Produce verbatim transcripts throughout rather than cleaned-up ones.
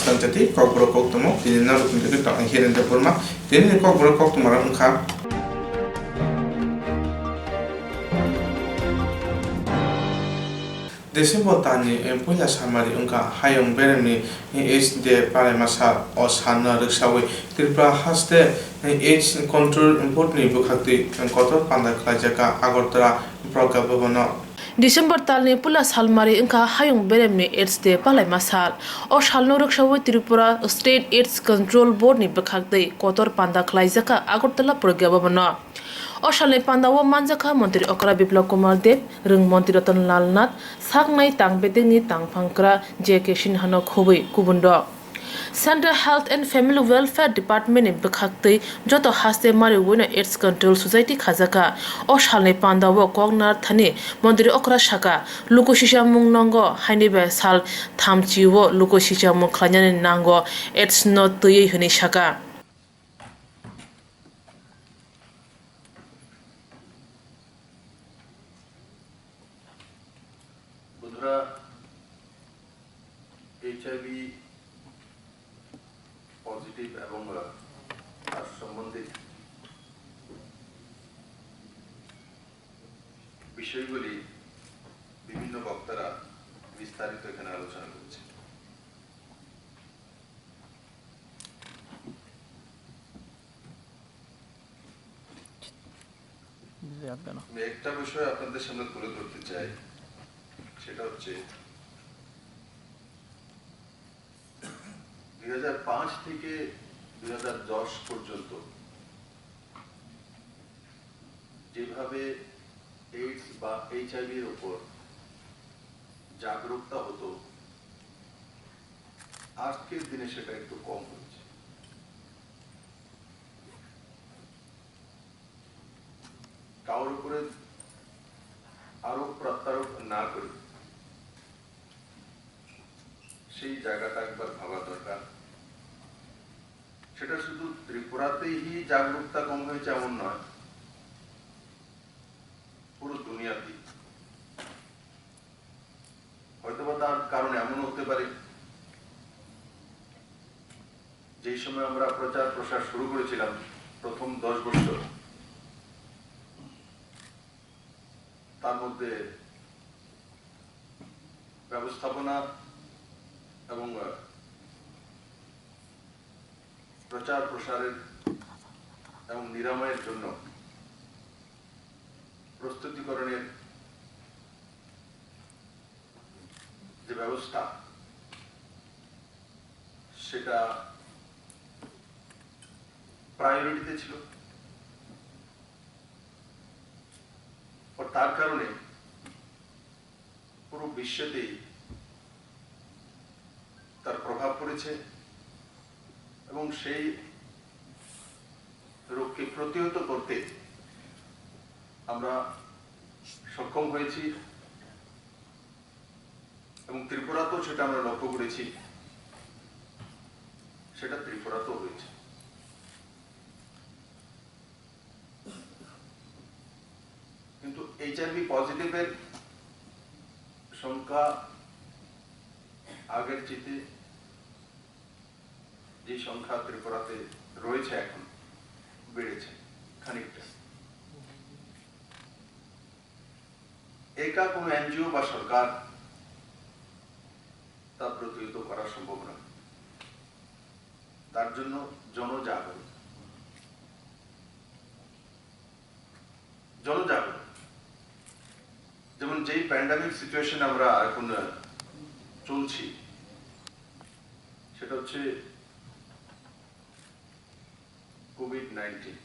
Tangchati kokborok koktwma tini narwkni twi tong Hiren Debbarma. Tini ni kokborok koktwma rok wngkha. December talni, eh, puila salmari wngkha hayung beremni, eh, AIDS de palaima sal. O salno rwksawi Tripura haste, eh, AIDS Control Board ni bwkhaktwi, eh, kotor panda khlaijakha Agartala Pragya Bhavan o. December talni puila salmari wngkha hayung beremni AIDS de palaima sal. O salno rwksawi Tripura State AIDS Control Board ni bwkhaktwi kotor panda khlaijakha Agartala Pragya Bhavan o. O salni pandao manjakha Montri Okra Biplab Kumar Deb, Rwng Montri Ratan Lal Nath, saknai tang bedekni tangphangkra J K Sinhano khobwi kubunrok. Central Health and Family Welfare Department ni bwkhaktwi joto haste mariwino AIDS Control Society khajakha. O salni pandao kok narthani Montri Okra saka, luku sichamung nongo, haini bai sal thamchio luku sichamung khlainani nango, AIDS no twiwi hwnwi saka. বন্ধুরা, HIV positive এবং, আহ, তার সম্বন্ধিত বিষয়গুলি বিভিন্ন বক্তারা বিস্তারিত এখানে আলোচনা করছেন। আমি একটা বিষয় আপনাদের সামনে তুলে ধরতে চাই, সেটা হচ্ছে দুই হাজার পাঁচ থেকে দুই হাজার দশ পর্যন্ত যেভাবে এইডস বা এইচআইভির উপর জাগরুকতা হতো, আজকের দিনে সেটা একটু কম হয়েছে। কারোর উপরে আরোপ প্রত্যারোপ না করে সেই জায়গাটা একবার ভাবা দরকার। সেটা শুধু ত্রিপুরাতেই জাগরুকতা কম হয়েছে এমন নয়, পুরো দুনিয়াতেই। হয়তোবা তার কারণ এমনও হতে পারে, যেই সময় আমরা প্রচার প্রসার শুরু করেছিলাম প্রথম দশ বছর, তার মধ্যে ব্যবস্থাপনা এবং, আহ, প্রচার প্রসারের এবং নিরাময়ের জন্য প্রস্তুতিকরণের যে ব্যবস্থা, সেটা প্রায়োরিটিতে ছিল। ও তার কারণে পুরো বিশ্বতেই তার প্রভাব পড়েছে এবং সেই রোগকে প্রতিহত করতে আমরা সক্ষম হয়েছি এবং ত্রিপুরাতেও সেটা আমরা লক্ষ্য করেছি, সেটা ত্রিপুরাতেও হয়েছে। কিন্তু এইচআইভি পজিটিভের সংখ্যা আগের চেয়ে যে সংখ্যা ত্রিপুরাতে রয়েছে এখন বেড়েছে খানিকটা। একা কোনো এনজিও বা সরকার তা প্রতিহত করা সম্ভব নয়। তার জন্য জনজাগরণ, জনজাগরণ। যেমন যেই প্যান্ডেমিক সিচুয়েশন আমরা এখন, আহ, চলছি, সেটা হচ্ছে কোভিড নাইনটিন।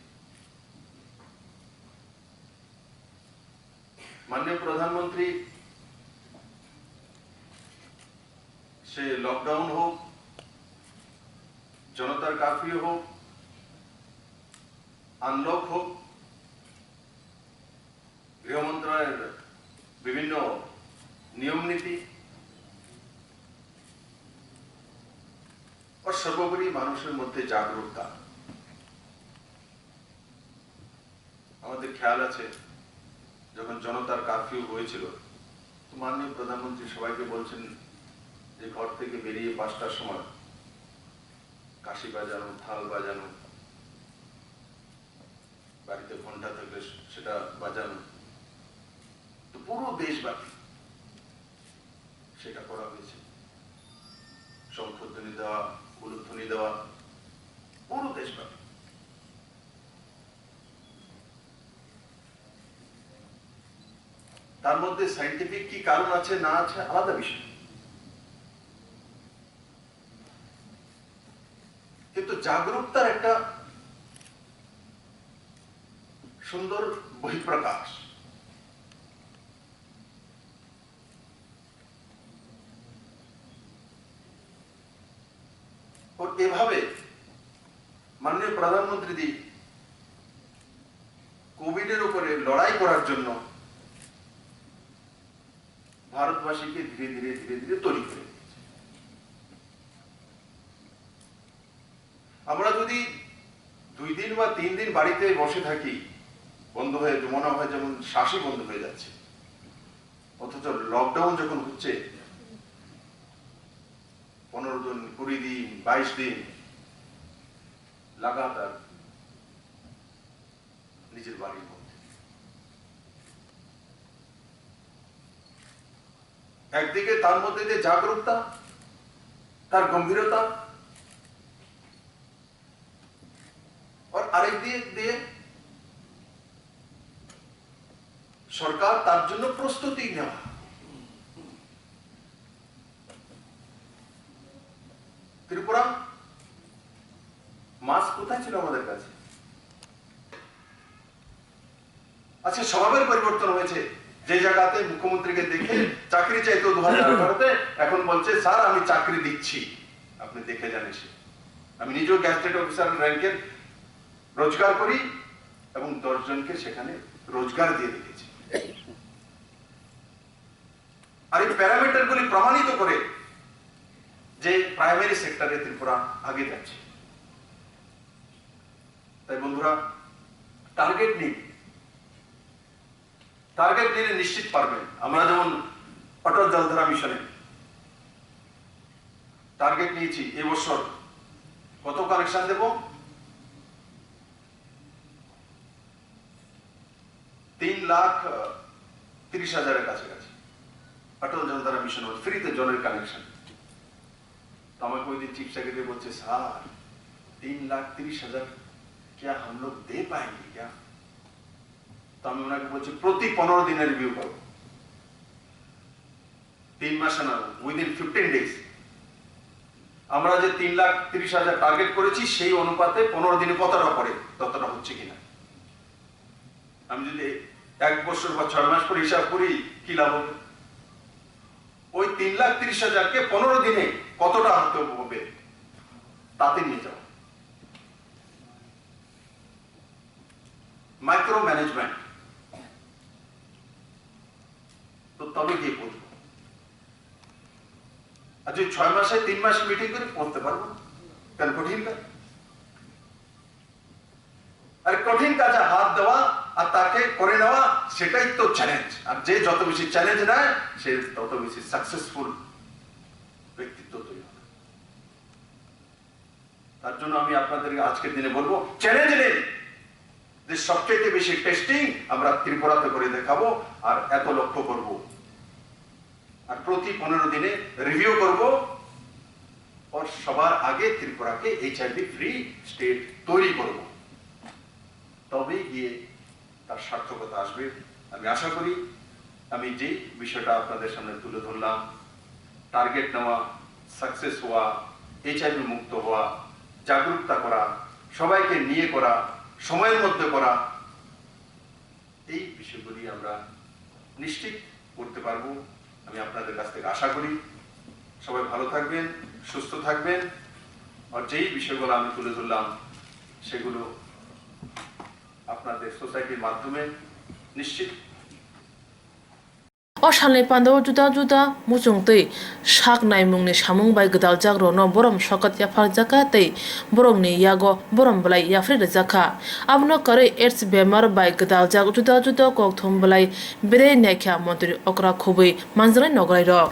মাননীয় প্রধানমন্ত্রী, সে লকডাউন হোক, জনতার কারফিউ হোক, আনলক হোক, গৃহ মন্ত্রণালয়ের বিভিন্ন নিয়ম নীতি ও সর্বোপরি মানুষের মধ্যে জাগরুকতা। আমাদের খেয়াল আছে, যখন জনতার কারফিউ হয়েছিল, তো মাননীয় প্রধানমন্ত্রী সবাইকে বলছেন যে ঘর থেকে বেরিয়ে পাঁচটার সময় কাশি বাজানো, থাল বাজানো, বাড়িতে ঘন্টা থাকলে সেটা বাজানো, তো পুরো দেশব্যাপী সেটা করা হয়েছে। শঙ্খধ্বনি দেওয়া, উলুধ্বনি দেওয়া, পুরো দেশব্যাপী। তার মধ্যে সায়েন্টিফিক কি কারণ আছে না আছে আলাদা বিষয়, কিন্তু জাগরুকতার একটা সুন্দর বহিঃপ্রকাশ। ও এভাবে মাননীয় প্রধানমন্ত্রীজি কোভিডের উপরে লড়াই করার জন্য ভারতবাসীকে ধীরে ধীরে ধীরে ধীরে তৈরি করে দিয়েছে। আমরা যদি দুই দিন বা তিন দিন বাড়িতে বসে থাকি, বন্ধ হয়ে, মনে হয় যেমন শ্বাসই বন্ধ হয়ে যাচ্ছে, অথচ লকডাউন যখন হচ্ছে, পনেরো দিন, কুড়ি দিন, বাইশ দিন লাগাতার নিজের বাড়ির মধ্যে। একদিকে তার মধ্যে যে জাগরুকতা, তার গম্ভীরতা, আর আরেক দিক দিয়ে সরকার তার জন্য প্রস্তুতি নেওয়া। ত্রিপুরা মাস্ক কোথায় ছিল আমাদের কাছে? আজকে স্বভাবের পরিবর্তন হয়েছে। যে জায়গাতে মুখ্যমন্ত্রীকে দেখে চাকরি চাইতো দু হাজার আঠারোতে, এখন বলছে, "স্যার, আমি চাকরি দিচ্ছি, আপনি দেখে যান এসে।" আমি নিজেও গ্যাজেটেড অফিসার র্যাঙ্কের রোজগার করি এবং দশ জনকে সেখানে রোজগার দিয়ে রেখেছি। আর এই প্যারামিটারগুলি প্রমাণিত করে যে প্রাইমারি সেক্টরে ত্রিপুরা আগে যাচ্ছে। তাই বন্ধুরা, টার্গেট নিন, টার্গেট নিলে নিশ্চিত পারবেন। আমরা যেমন অটল জলধারা মিশনে টার্গেট নিয়েছি, এবছর কত কানেকশন দেব? তিন লাখ তিরিশ হাজারের কাছাকাছি। অটল জলধারা মিশন ফ্রিতে জলের কানেকশন। তো আমাকে ওই দিন চিফ সেক্রেটারি বলছে, "স্যার, তিন লাখ তিরিশ হাজার क्या हम लोग दे पाएंगे क्या?" তো আমি ওনাকে বলছি, "প্রতি পনেরো দিনে রিভিউ করো, তিন মাসে না, উইদিন ফিফটিন ডেজ।" আমরা যে তিন লাখ তিরিশ হাজার টার্গেট করেছি, সেই অনুপাতে পনেরো দিনে কতটা পড়ে, ততটা হচ্ছে কিনা। আমি যদি এক বছর বা ছয় মাস পরে হিসাব করি, কি লাভ হবে? ওই তিন লাখ তিরিশ হাজারকে পনেরো দিনে কতটা হতে হবে, তাতে নিয়ে যাও। Micro management. তো তবে গিয়ে পৌঁছবো। আর যদি ছয় মাসে তিন মাস মিটিং করে পৌঁছতে পারবো না, কেন কঠিন কাজ? আর কঠিন কাজে হাত দেওয়া আর তাকে করে নেওয়া, সেটাই তো চ্যালেঞ্জ। আর যে যত বেশি চ্যালেঞ্জ নেয়, সে তত বেশি সাকসেসফুল ব্যক্তিত্ব তৈরি হবে। তার জন্য আমি আপনাদেরকে আজকের দিনে বলবো, চ্যালেঞ্জ নিন, যে সবচেয়ে বেশি টেস্টিং আমরা ত্রিপুরাতে করে দেখাবো, আর এত লক্ষ্য করব, আর প্রতি পনেরো দিনে রিভিউ করব, আর সবার আগে ত্রিপুরাকে এইচআইভি ফ্রি স্টেট তৈরি করব, তবেই গিয়ে তার সার্থকতা আসবে। আমি আশা করি আমি যেই বিষয়টা আপনাদের সামনে তুলে ধরলাম, টার্গেট নেওয়া, সাকসেস হওয়া, এইচআইভি মুক্ত হওয়া, জাগরুকতা করা, সবাইকে নিয়ে করা, সময়ের মধ্যে করা, এই বিষয়গুলি আমরা নিশ্চিত করতে পারবো, আমি আপনাদের কাছ থেকে আশা করি। সবাই ভালো থাকবেন, সুস্থ থাকবেন, আর যেই বিষয়গুলো আমি তুলে ধরলাম, সেগুলো আপনাদের সোসাইটির মাধ্যমে নিশ্চিত। O salni panda o juda juda muchung tei sak naimungni samung bai gwdaljak rokno borom sokat yapharjak kha tei borokni yago borom belai yapharwi rwjak kha. Abono kwrwi AIDS bemar bai gwdaljak juda juda kokthum belai berwi naikha montri okra khubui manjaknai nogwlairok.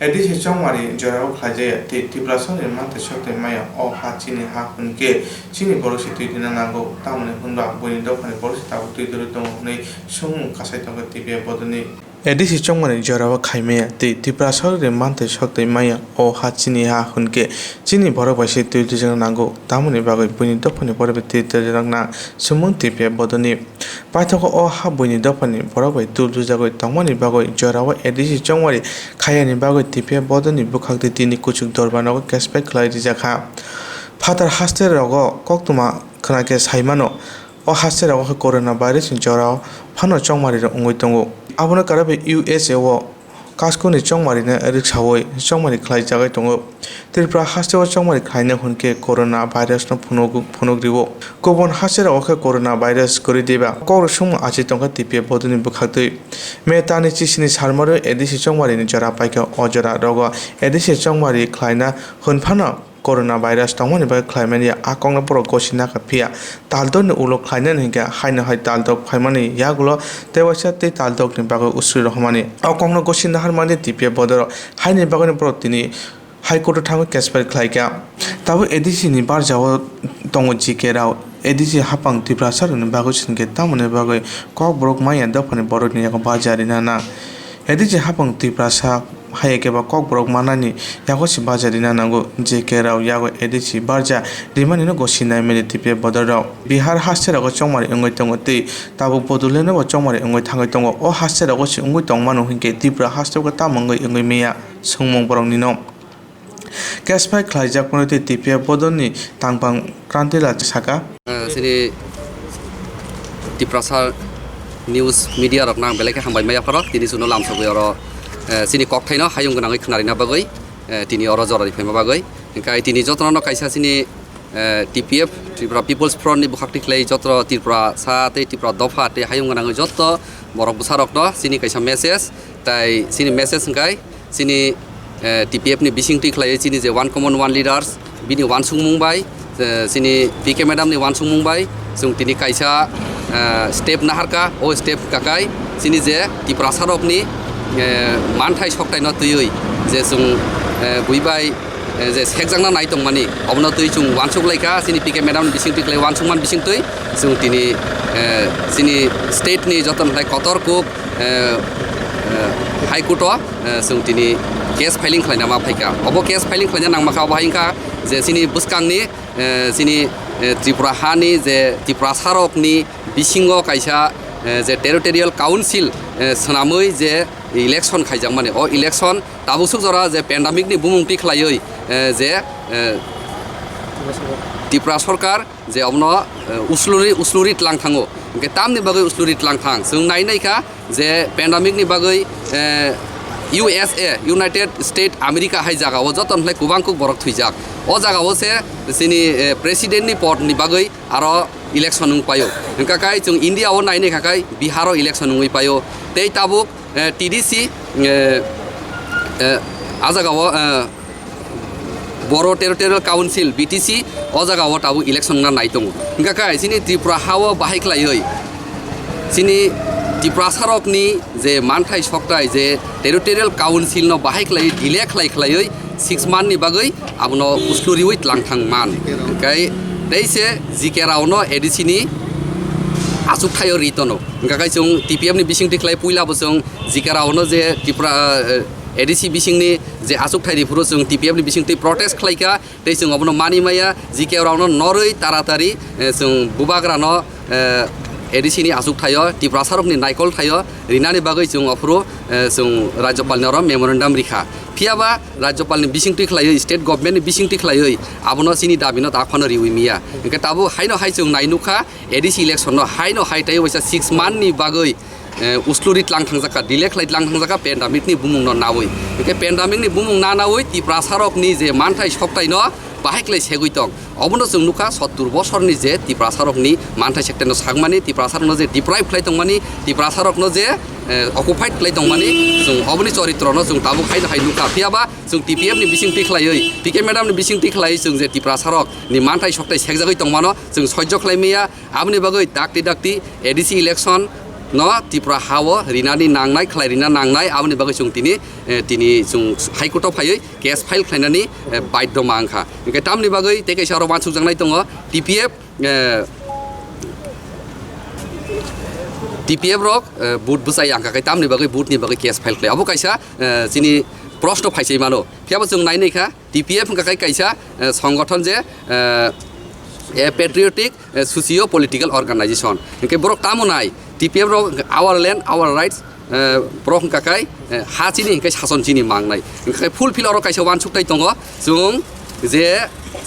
A D C chongmari jorao khlaijaya tei Tiprasarokni manthai sokthai maya o ha chini ha hwnkhe chini borok se twi rwna nango, tamoni hwnba buini dophani borok se tabuk twi rwui tongo hwnwi swngmung kasai tongkha T P F bodolni. A D C chongmani jorao khaimaya tei Tiprasarokni manthai sokthai maya o ha chini ha hwnkhe chini borok bai se twi rwjakna nango, tamoni bagwi buini dophani borok bai twi rwjakna swngmung T P F bodolni. Paithago o ha buini dophani borok bai twi rwjagwi tongmani bagwi jorao A D C chongmari khaiyani bagwi T P F bodolni bwkhaktwi tini kuchuk dorbar nogo case file khlai rijak kha. Phatar haste rogo koktwma khwnakhe saimano, o haste rogo khe corona virus ni jorao phano chongmari rok wngwi tongo. Abono karwi U S A o Kaskoni chongmarino rwksaui chongmari khlai jagwi tongo. Tripura hasteo chongmari khlaina hwnkhe corona virusno phunuk, phunuk rwo. Kubun hasterogo khe corona virus kwrwi diba kokrok songma achi tongkha T P F bodolni bwkhaktwi. May talni chisini salmaro A D C chongmarini jora paikha. O jora rogo A D C chongmari khlaina hwnphano corona virus tongmani bagwi khlaimani ya, a kokno borok gosi nakha, phiya taldokni ulo khlainani hinkhe haino hai taldok phaimani yagulo tei waisa tei taldokni bagwi usuri rohormani. O kokno gosi naharmani T P F bodorok haini bagwino borok tini High Court o thangwi case file khlaikha. Tabuk A D C ni barjao tongo G K Rao, A D C hapang Tiprasarokni bagwi se hinkhe tamoni bagwi kokborok manya dophani borokni yago barja rina nang. A D C hapang Tiprasa hai khe ba kokborok manani yago se barja rina nango. G K Rao yago A D C barja rimanino gosi naimani T P F bodolrok. Bihar hasterogo chongmari wngwi tongo tei tabuk Bodolandno bo chongmari wngwi thangwi tongo. O hasterogo se wngwi tongmano hinkhe Tripura hasteo khe tamo wngwi wngwi manya swngmung boroknino. Case file khlaijakmani tei T P F bodolni tangphang Krantilal saka. Eh, chini Tiprasa news media rokno ang belai khe hambai maya pharo, tini chwngno lamsogwi oro, eh, chini kokthaino hayung gwnangwi khwnarina bagwi, eh, tini oro jorani phaima bagwi. Hwnkhe tini jotono kaisa chini, eh, T P F, Tripura People's Front ni bwkhak tikhlai joto Tripura sa tei Tripura dopha tei hayung gwnangwi joto borok bwsarokno chini kaisa message, tai chini message hwnkhe chini, eh, T P F ni bisingtwi khlaiwi chini je One Common One Leaders, bini uansukmung bai, eh, chini P K madam ni uansukmung bai, chwng tini kaisa, eh, step naharkha. O step kakai chini je Tiprasarokni, eh, manthai soktaino twiwi je chwng, eh, bui bai, eh, je sekjakna nai tongmani, obono twi chwng uansuk laikha. Chini P K madam ni bisingtwi khlai uansukmani bisingtwi chwng tini, eh, chini state ni joto hai kotor kuk, eh, eh, High Court o, eh, chwng tini case filing khlaina ma phaikha. Obo case filing khlaina nangma kha, obo hai wngkha je chini bwskangni, eh, chini, eh, Tripura hani je Tiprasarokni bisingo kaisa, eh, je Territorial Council, eh, swnamwi je election khaijakmani, o election tabuk suk jora je pandemic ni bumung twi khlaiwi, eh, je, eh, Tripura Sarkar je obono, eh, usluri, usluri tlang thango. Hwnkhe tamni bagwi usluri tlang thang? Chwng nai nai kha je pandemic ni bagwi, eh, U S A, United States America hai jagao joto hwnlai kubang kuk borok thwijak. O jagao se chini, eh, president ni pod ni bagwi aro election wng paio. Hwnkha kai chwng India o nai nai kha kai Bihar o election wngwi paio. Tei tabuk, eh, T D C, eh, eh, a jagao, eh, Boro Territorial Council, B T C, o jaga o tabuk election wngna nai tongo. Hwnkha khe chini Tripura ha o bahai khlaiwi chini Tiprasarokni je manthai soktai je Territorial Council no bahai khlaiwi delay khlai khlaiwi six month ni bagwi abono usluriwi tlang thang man. Hwnkhe tei se G K Rao no A D C ni achuk thaio ri tono. Hwnkha khe chwng T P F ni bisingtwi khlai puila bo chwng G K Rao no je Tripura, eh, A D C bisingni je achukthai riphuru chwng T P F ni bisingtwi protest khlaikha, tei chwng obono mani maya, G K rokno norwi taratari, eh, chwng bubagrano, eh, A D C ni achukthai-o Tiprasarokni naikolthai-o rinani bagwi chwng ophuru, eh, chwng Rajyapalni oro memorandum rikha. Phiyaba Rajyapalni bisingtwi khlaiwi, state government ni bisingtwi khlaiwi abono chini dabino tak phano riwi miya. Hwnkhe tabuk haino hai chwng nai nukha, A D C election no haino hai tei waisa six month ni bagwi eh, usluri tlang thangjak kha, delay khlai tlang thangjak kha pandemic ni bumung no nawi. Hwnkhe pandemic ni bumung na nawi Tiprasarokni je manthai soktai no bahai khlai segwi tong. Obono chwng nukha sottur bosorni je Tiprasarokni manthai sektai no sakmani, Tiprasarokno je deprive khlai tongmani, Tiprasarokno je, eh, occupied khlai tongmani, chwng oboni choritrono chwng tabuk haino hai nukha. Phiyaba chwng T P F ni bisingtwi khlaiwi, P K madam ni bisingtwi khlaiwi chwng je Tiprasarokni manthai soktai sekjagwi tongmano chwng sojjo khlai maya. Aboni bagwi dakti dakti A D C election no Tripura ha o rinani nangnai, khlai rina nangnai, aboni bagwi chwng tini, eh, tini chwng High Court o phaiwi case file khlainani, eh, baidhoma wngkha. Hwnkhe tamni bagwi tei kaisa oro uansukjaknai tongo, T P F, eh, T P F rok, eh, vote bwchai ang kha khe tamni bagwi vote ni bagwi case file khlai. Abo kaisa, eh, chini proshno phaisai mano. Phiya bo chwng nainai kha, T P F wngkha khe kaisa, eh, songgothon je, eh, a patriotic, eh, socio political organization. Hwnkhe borok tamo nai, T P F rok our land, our rights, eh, borok wngkha khe, eh, ha chini hwnkhe sason chini mangnai. Hwnkhe fulfill oro kaisa uansuktai tongo, chwng je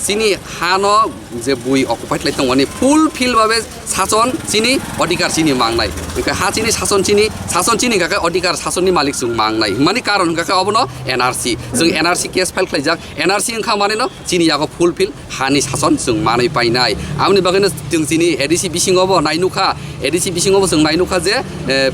chini hano je bui occupy khlai tongmani fulfill babe sason chini, odhikar chini mangnai. Hwnkhe ha chini, sason chini, sason chini hwnkha khe odhikar sasonni malik chwng mangnai. Hwnmani karon hwnkha khe obono N R C. Chwng N R C case file khlaijak. N R C wngkha manino chini yago fulfill hani sason chwng manwi painai. Aboni bagwino chwng chini A D C bisingo bo nai nukha, A D C bisingo bo chwng nai nukha je, eh,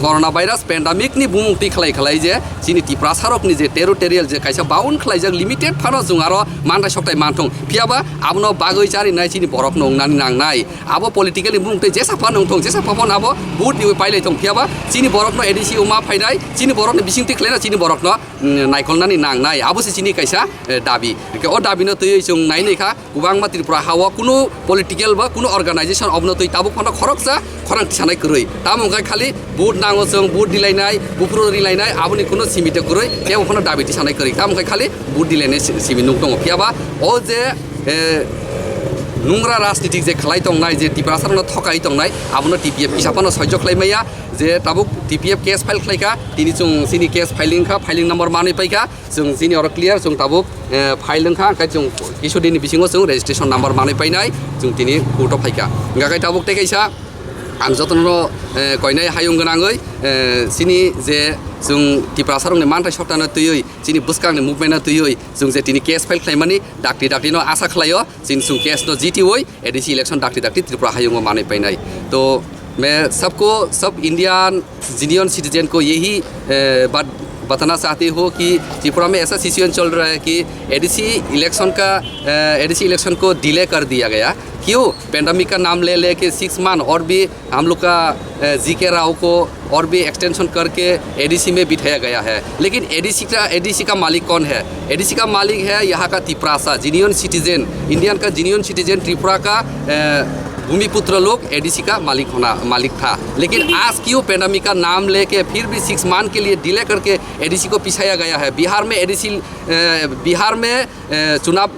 corona virus pandemic ni bumung twi khlai khlai je chini Tiprasa rokni je territorial je kaisa bound khlaijak limited phano chwng aro manthai sokthai manthung. Phiya ba abono bagwi charinai chini borok nungnani nangnai. Abo politically bumung twi jesa phano wngthung, jesa phano abo vote riwi pailai thung. Phiya ba chini borokno A D C o ma phainai, chini borokno bising twi khlaina chini borokno, mm, naikolnani nangnai. Abo se chini kaisa, eh, dabi. Hwnkhe o dabino twiwi chwng nai nai kha. Kwbangma Tripura ha-o kunu political ba kunu organization obono twi tabuk phano khoroksa khorang tisanai kwrwi. Tamo wngkha khali vote nango chwng, vote dilainai, buphuru rilainai, aboni kunu simi de kwrwi, tei obono dabi tisanai kwrwi. Tamo wngkha khali vote dilainai si-, simi nuk tongo. Phiya ba o je, eh, nungra rajnitik je khlai tongnai, je Tiprasarokno thokai tongnai, abono T P F kisa phano sahajyo khlai maya, je tabuk T P F case file khlai kha, tini chwng chini case filing kha, filing number manwi pai kha, chwng chini oro clear, chwng tabuk, eh, file wngkha, hwnkhe chwng kisu dini bisingo chwng registration number manwi painai, chwng tini court o phaikha. Hwnkha khe tabuk tei kaisa ang jotono, eh, koinai hayung gwnangwi, eh, chini je chwng Tiprasarokni manthai soktano twiwi, chini bwskangni movement no twiwi, chwng je tini case file khlaimani dakti dakti no asa khlaio, chini chwng case no jitiwi, A D C election dakti dakti Tripura hayungo manwi painai. To मैं सबको, सब Indian, Indian citizen को यही, ए, बात बताना चाहती हूँ कि त्रिपुरा में ऐसा सिचुएशन चल रहा है कि A D C इलेक्शन का, ए, A D C इलेक्शन को डिले कर दिया गया। क्यों? पेंडेमिक का नाम ले लेके सिक्स मंथ और भी हम लोग का, ए, जी के राव को और भी एक्सटेंशन करके A D C में बिठाया गया है। लेकिन A D C का, A D C का मालिक कौन है? A D C का मालिक है यहाँ का तिपरासा, जेन्युइन सिटीजन, इंडियन का जेन्युइन सिटीजन त्रिपुरा का, अ, भूमिपुत्र लोग A D C का मालिक होना, मालिक था। लेकिन आज क्यों पेंडेमिक का नाम लेके फिर भी सिक्स मंथ के लिए डिले करके A D C को पिसाया गया है? बिहार में A D C, अ, बिहार में, अ, चुनाव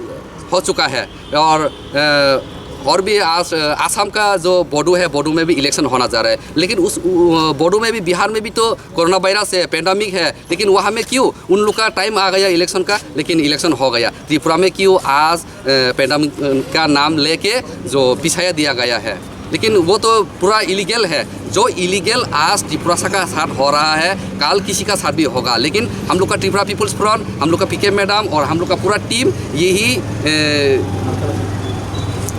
हो चुका है और, अ, और भी आस-, अ, आसाम का जो बोडो है, बोडो में भी इलेक्शन होना जा रहा है, लेकिन उस, उ-, बोडो में भी, बिहार में भी तो कोरोना वायरस है, पेंडेमिक है, लेकिन वहाँ में क्यों उन लोग का टाइम आ गया इलेक्शन का, लेकिन इलेक्शन हो गया। त्रिपुरा में क्यों आज, अ, पेंडेमिक का नाम लेके जो पिसाया दिया गया है? लेकिन वो तो पूरा इलीगल है। जो इलीगल आज त्रिपुरासा का साथ हो रहा है, काल किसी का साथ भी होगा। लेकिन हम लोग का त्रिपुरा पीपुल्स फ्रंट, हम लोग का पीके मैडम और हम लोग का पूरा टीम यही, ए,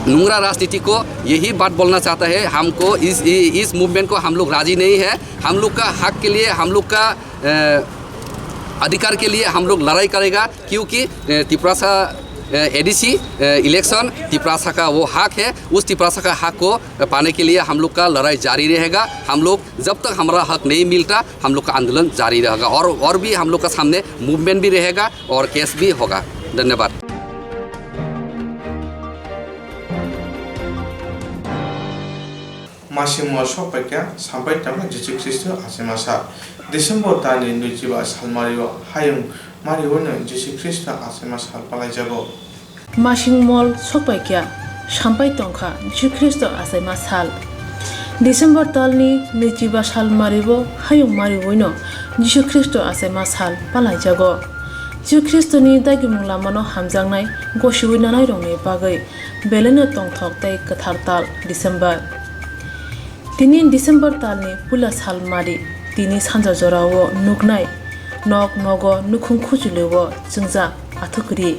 नूंगरा राजनीति को यही बात बोलना चाहता है। हमको इस, इ-, इस मूवमेंट को हम लोग राजी नहीं है। हम लोग का हक के लिए, हम लोग का, ए, अधिकार के लिए हम लोग लड़ाई करेगा। क्योंकि, ए, तिपरासा, ए, एडीसी, ए, इलेक्शन तिपरासा का वो हक है, उस तिपरासा का हक को पाने के लिए हम लोग का लड़ाई जारी रहेगा। हम लोग जब तक हमारा हक नहीं मिलता, हम लोग का आंदोलन जारी रहेगा और, और भी हम लोग का सामने मूवमेंट भी रहेगा और केस भी होगा। धन्यवाद। Masingmo sokpaikha sampai tongkha Jisu Khristo achaima sal. December talni nwichiba salmario hayung mariwino Jisu Khristo achaima sal palaijago. Masingmol sokpaikha sampai tongkha Jisu Khristo achaima sal. December talni nwichiba salmario hayung mariwino Jisu Khristo achaima sal palaijago. Jisu Khristoni dagimung lamano hamjaknai gosiwi nanairokni bagwi Beleno tongthok tei kwthar tal December. Tini December talni puila sal mari, tini sanja jorao nuknai nok nogo nukhung khujulio chwngjak athukri.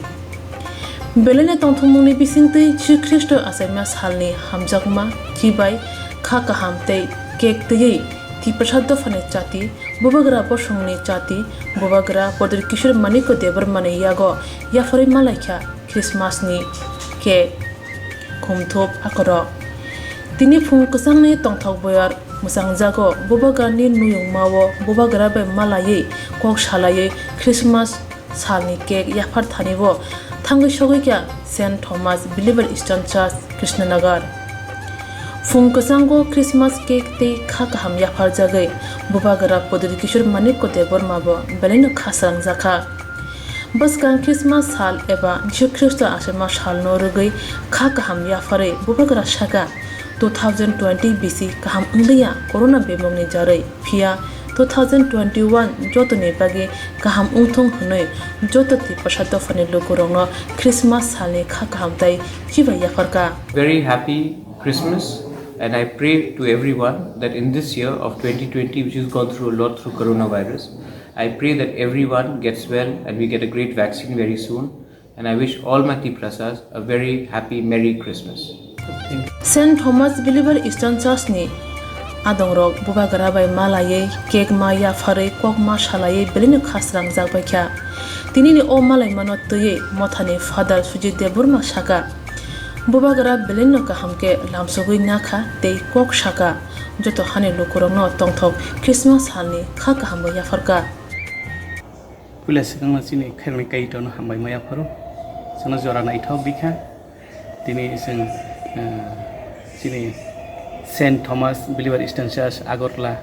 Beleno tongthokmungni bisingtwi Jisu Khristo achaima salni hamjakma, chibai, kha kaham tei kek twiwi Tiprasa dophani chati, bubagra bosongni chati, bubagra Pradyot Kishore Manikya Debbarmani yago yapharwi malaikha Christmasni cake, khumthup akorok. Tini phung kwchangni tongthok boyar Mwchangjago, Bubagrani nuyungmao Bubagra bai malaiwi kok salaiwi Christmas salni cake yaphar thani-o thangwi sogwi kha Saint Thomas Believer Eastern Church, Krishnanagar. Phung kwchango Christmas cake tei kha kaham yapharjagwi Bubagra Pudri Kishore Manikya Debbarma bo belaino kha srangjakha. Bwskang Christmas sal eba Jisu Khristo achama salno rwgwi kha kaham yapharwi Bubagra sakha, two thousand twenty bisi kaham wngliya corona bemokni jarwi, phiya two thousand twenty-one jotoni bagwi kaham wngthung hwnwi joto Tiprasa dophani lukurokno Christmas salni kha kaham tei chibai yapharkha. Very happy Christmas, and I pray to everyone that in this year of twenty twenty, which has gone through a lot through coronavirus, I pray that everyone gets well and we get a great vaccine very soon. And I wish all my Tiprasas a very happy, Merry Christmas. Saint Thomas Believer Eastern Church ni adongrok Bubagra bai malaiwi cake ma yapharwi kok ma salaiwi belaino kha srangjak bai kha. Tinini o malaimano twiwi mothani Father Sujit Debbarma sakha, Bubagra belaino kaham khe lamsogwi nakha tei kok sakha, joto hani lukurokno tongthok Christmas salni kha kaham bo yapharkha. Puila swkangno chini khairokni Kaitorno hambai ma yapharo. Chwngno jora naithok bikha. Tini chwng, eh, chini Saint Thomas Believer Eastern Church Agartala.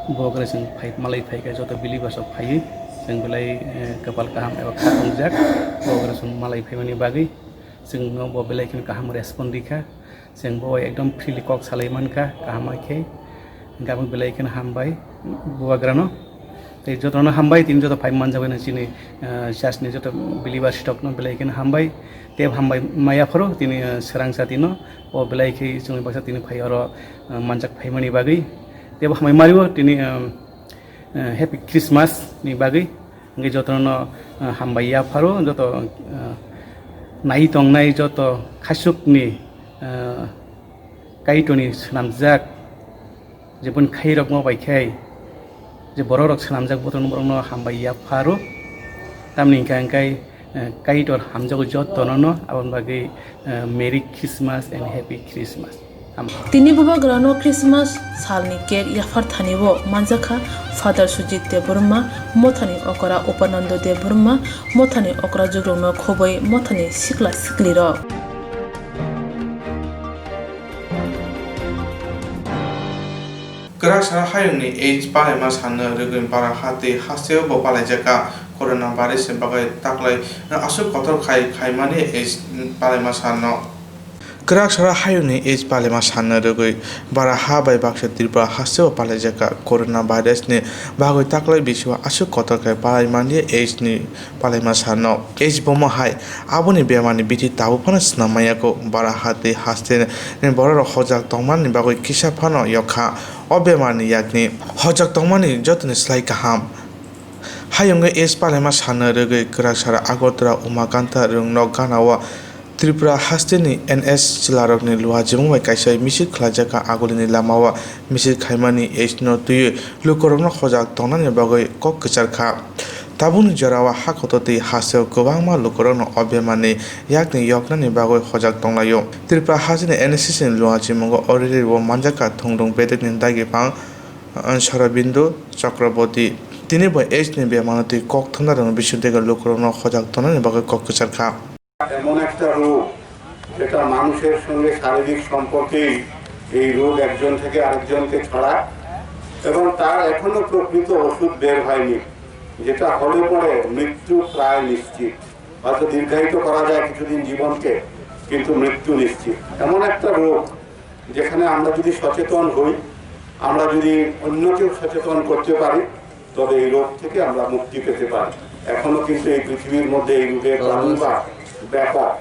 Bo khe chwng phai, malai phaikha joto believers rok phaiwi. Chwng belai, eh, kwpal kaham eba kha wngjak. Bo khe chwng malai phaimani bagwi. Chwngno bo belai kheno kaham respond rikha. Chwng bo ekdom freely kok salai mankha, kaham khe. Hwnkhe abo belai kheno hambai Bubagrano. Tei jotono hambai, tini joto phai manjak bai chini, ah, church ni joto believers rokno belai kheno hambai. Tei hambai ma yapharo tini, ah, swrang satino. O belai khe chwngni baksa tini phai oro, ah, manjak phaimani bagwi. Tei bo hambai mario tini, ah, ah, Happy Christmas ni bagwi. Hwnkhe jotono, ah, hambai yapharo, joto, ah, nai tongnai joto khasukni, ah, Kaitorni swnamjak, je boni khairokma bai khe, je bororok swnamjak, botorno borokno hambai yapharo. Tamni hwnkhe hwnkhe, ah, Kaitor hamjago jotono, aboni bagwi, ah, Merry Christmas and Happy Christmas. Tini Bubagrano Christmas salni cake yaphar thani-o manjakha Father Sujit Debbarma, mothani okra Upanando Debbarma, mothani okra jugrokno khobwi mothani sikla siklirok. Kwrak sara hayungni age palaima sanno rwgwi bara ha tei hasteo bo palaijakha. Corona virus ni bagwi taklai aswk kotor khai khaimani age palaima sanno. Kwrak sara hayungni age palaima sanno rwgwi bara ha bai baksa Tripura hasteo palaijakha. Corona virus ni bagwi taklai bisio aswk kotor khe palaimani age ni palaima sanno. Age bomo hai aboni bemarni bithi tabuk phano swnam maya kho. Bara ha tei haste ni bororok hojak tongmani bagwi kisa phano yok kha. O bemarni yakni hojak tongmani jotoni slai kaham. Hayungwi age palaima sanno rwgwi kwrak sara Agartala Umakanta Rwngnok ganao Tripura hasteni N S chwlarokni luajimung bai kaisa misil khlaijak kha. Agulini lamao misil khaimani age no twiwi lukurokno hojak tongnani bagwi kok kwchar kha. Tabukni jorao ha kotor tei hasteo kwbangma lukurokno o bemarni yakni yoknani bagwi hojak tonglaio. Tripura hasteni N S C C ni luajimungo o riri o manjak kha thungdung bedekni dagi phang, Sorobindo Chakraborty. Tini bo age ni bemarno twi kok thumnarokni bisingtwi lukurokno hojak tongnani bagwi kok kwchar kha. এমন একটা রোগ, যেটা মানুষের সঙ্গে শারীরিক সম্পর্কেই এই রোগ একজন থেকে আরেকজনকে ছড়ায় এবং তার এখনো প্রকৃত ওষুধ বের হয়নি, যেটা হলে পরে মৃত্যু প্রায় নিশ্চিত। হয়তো দীর্ঘায়িত করা যায় কিছুদিন জীবনকে, কিন্তু মৃত্যু নিশ্চিত। এমন একটা রোগ, যেখানে আমরা যদি সচেতন হই, আমরা যদি অন্যকেও সচেতন করতে পারি, তবে এই রোগ থেকে আমরা মুক্তি পেতে পারি। এখনো কিন্তু এই পৃথিবীর মধ্যে এই রোগের প্রাদুর্ভাব ব্যাপক।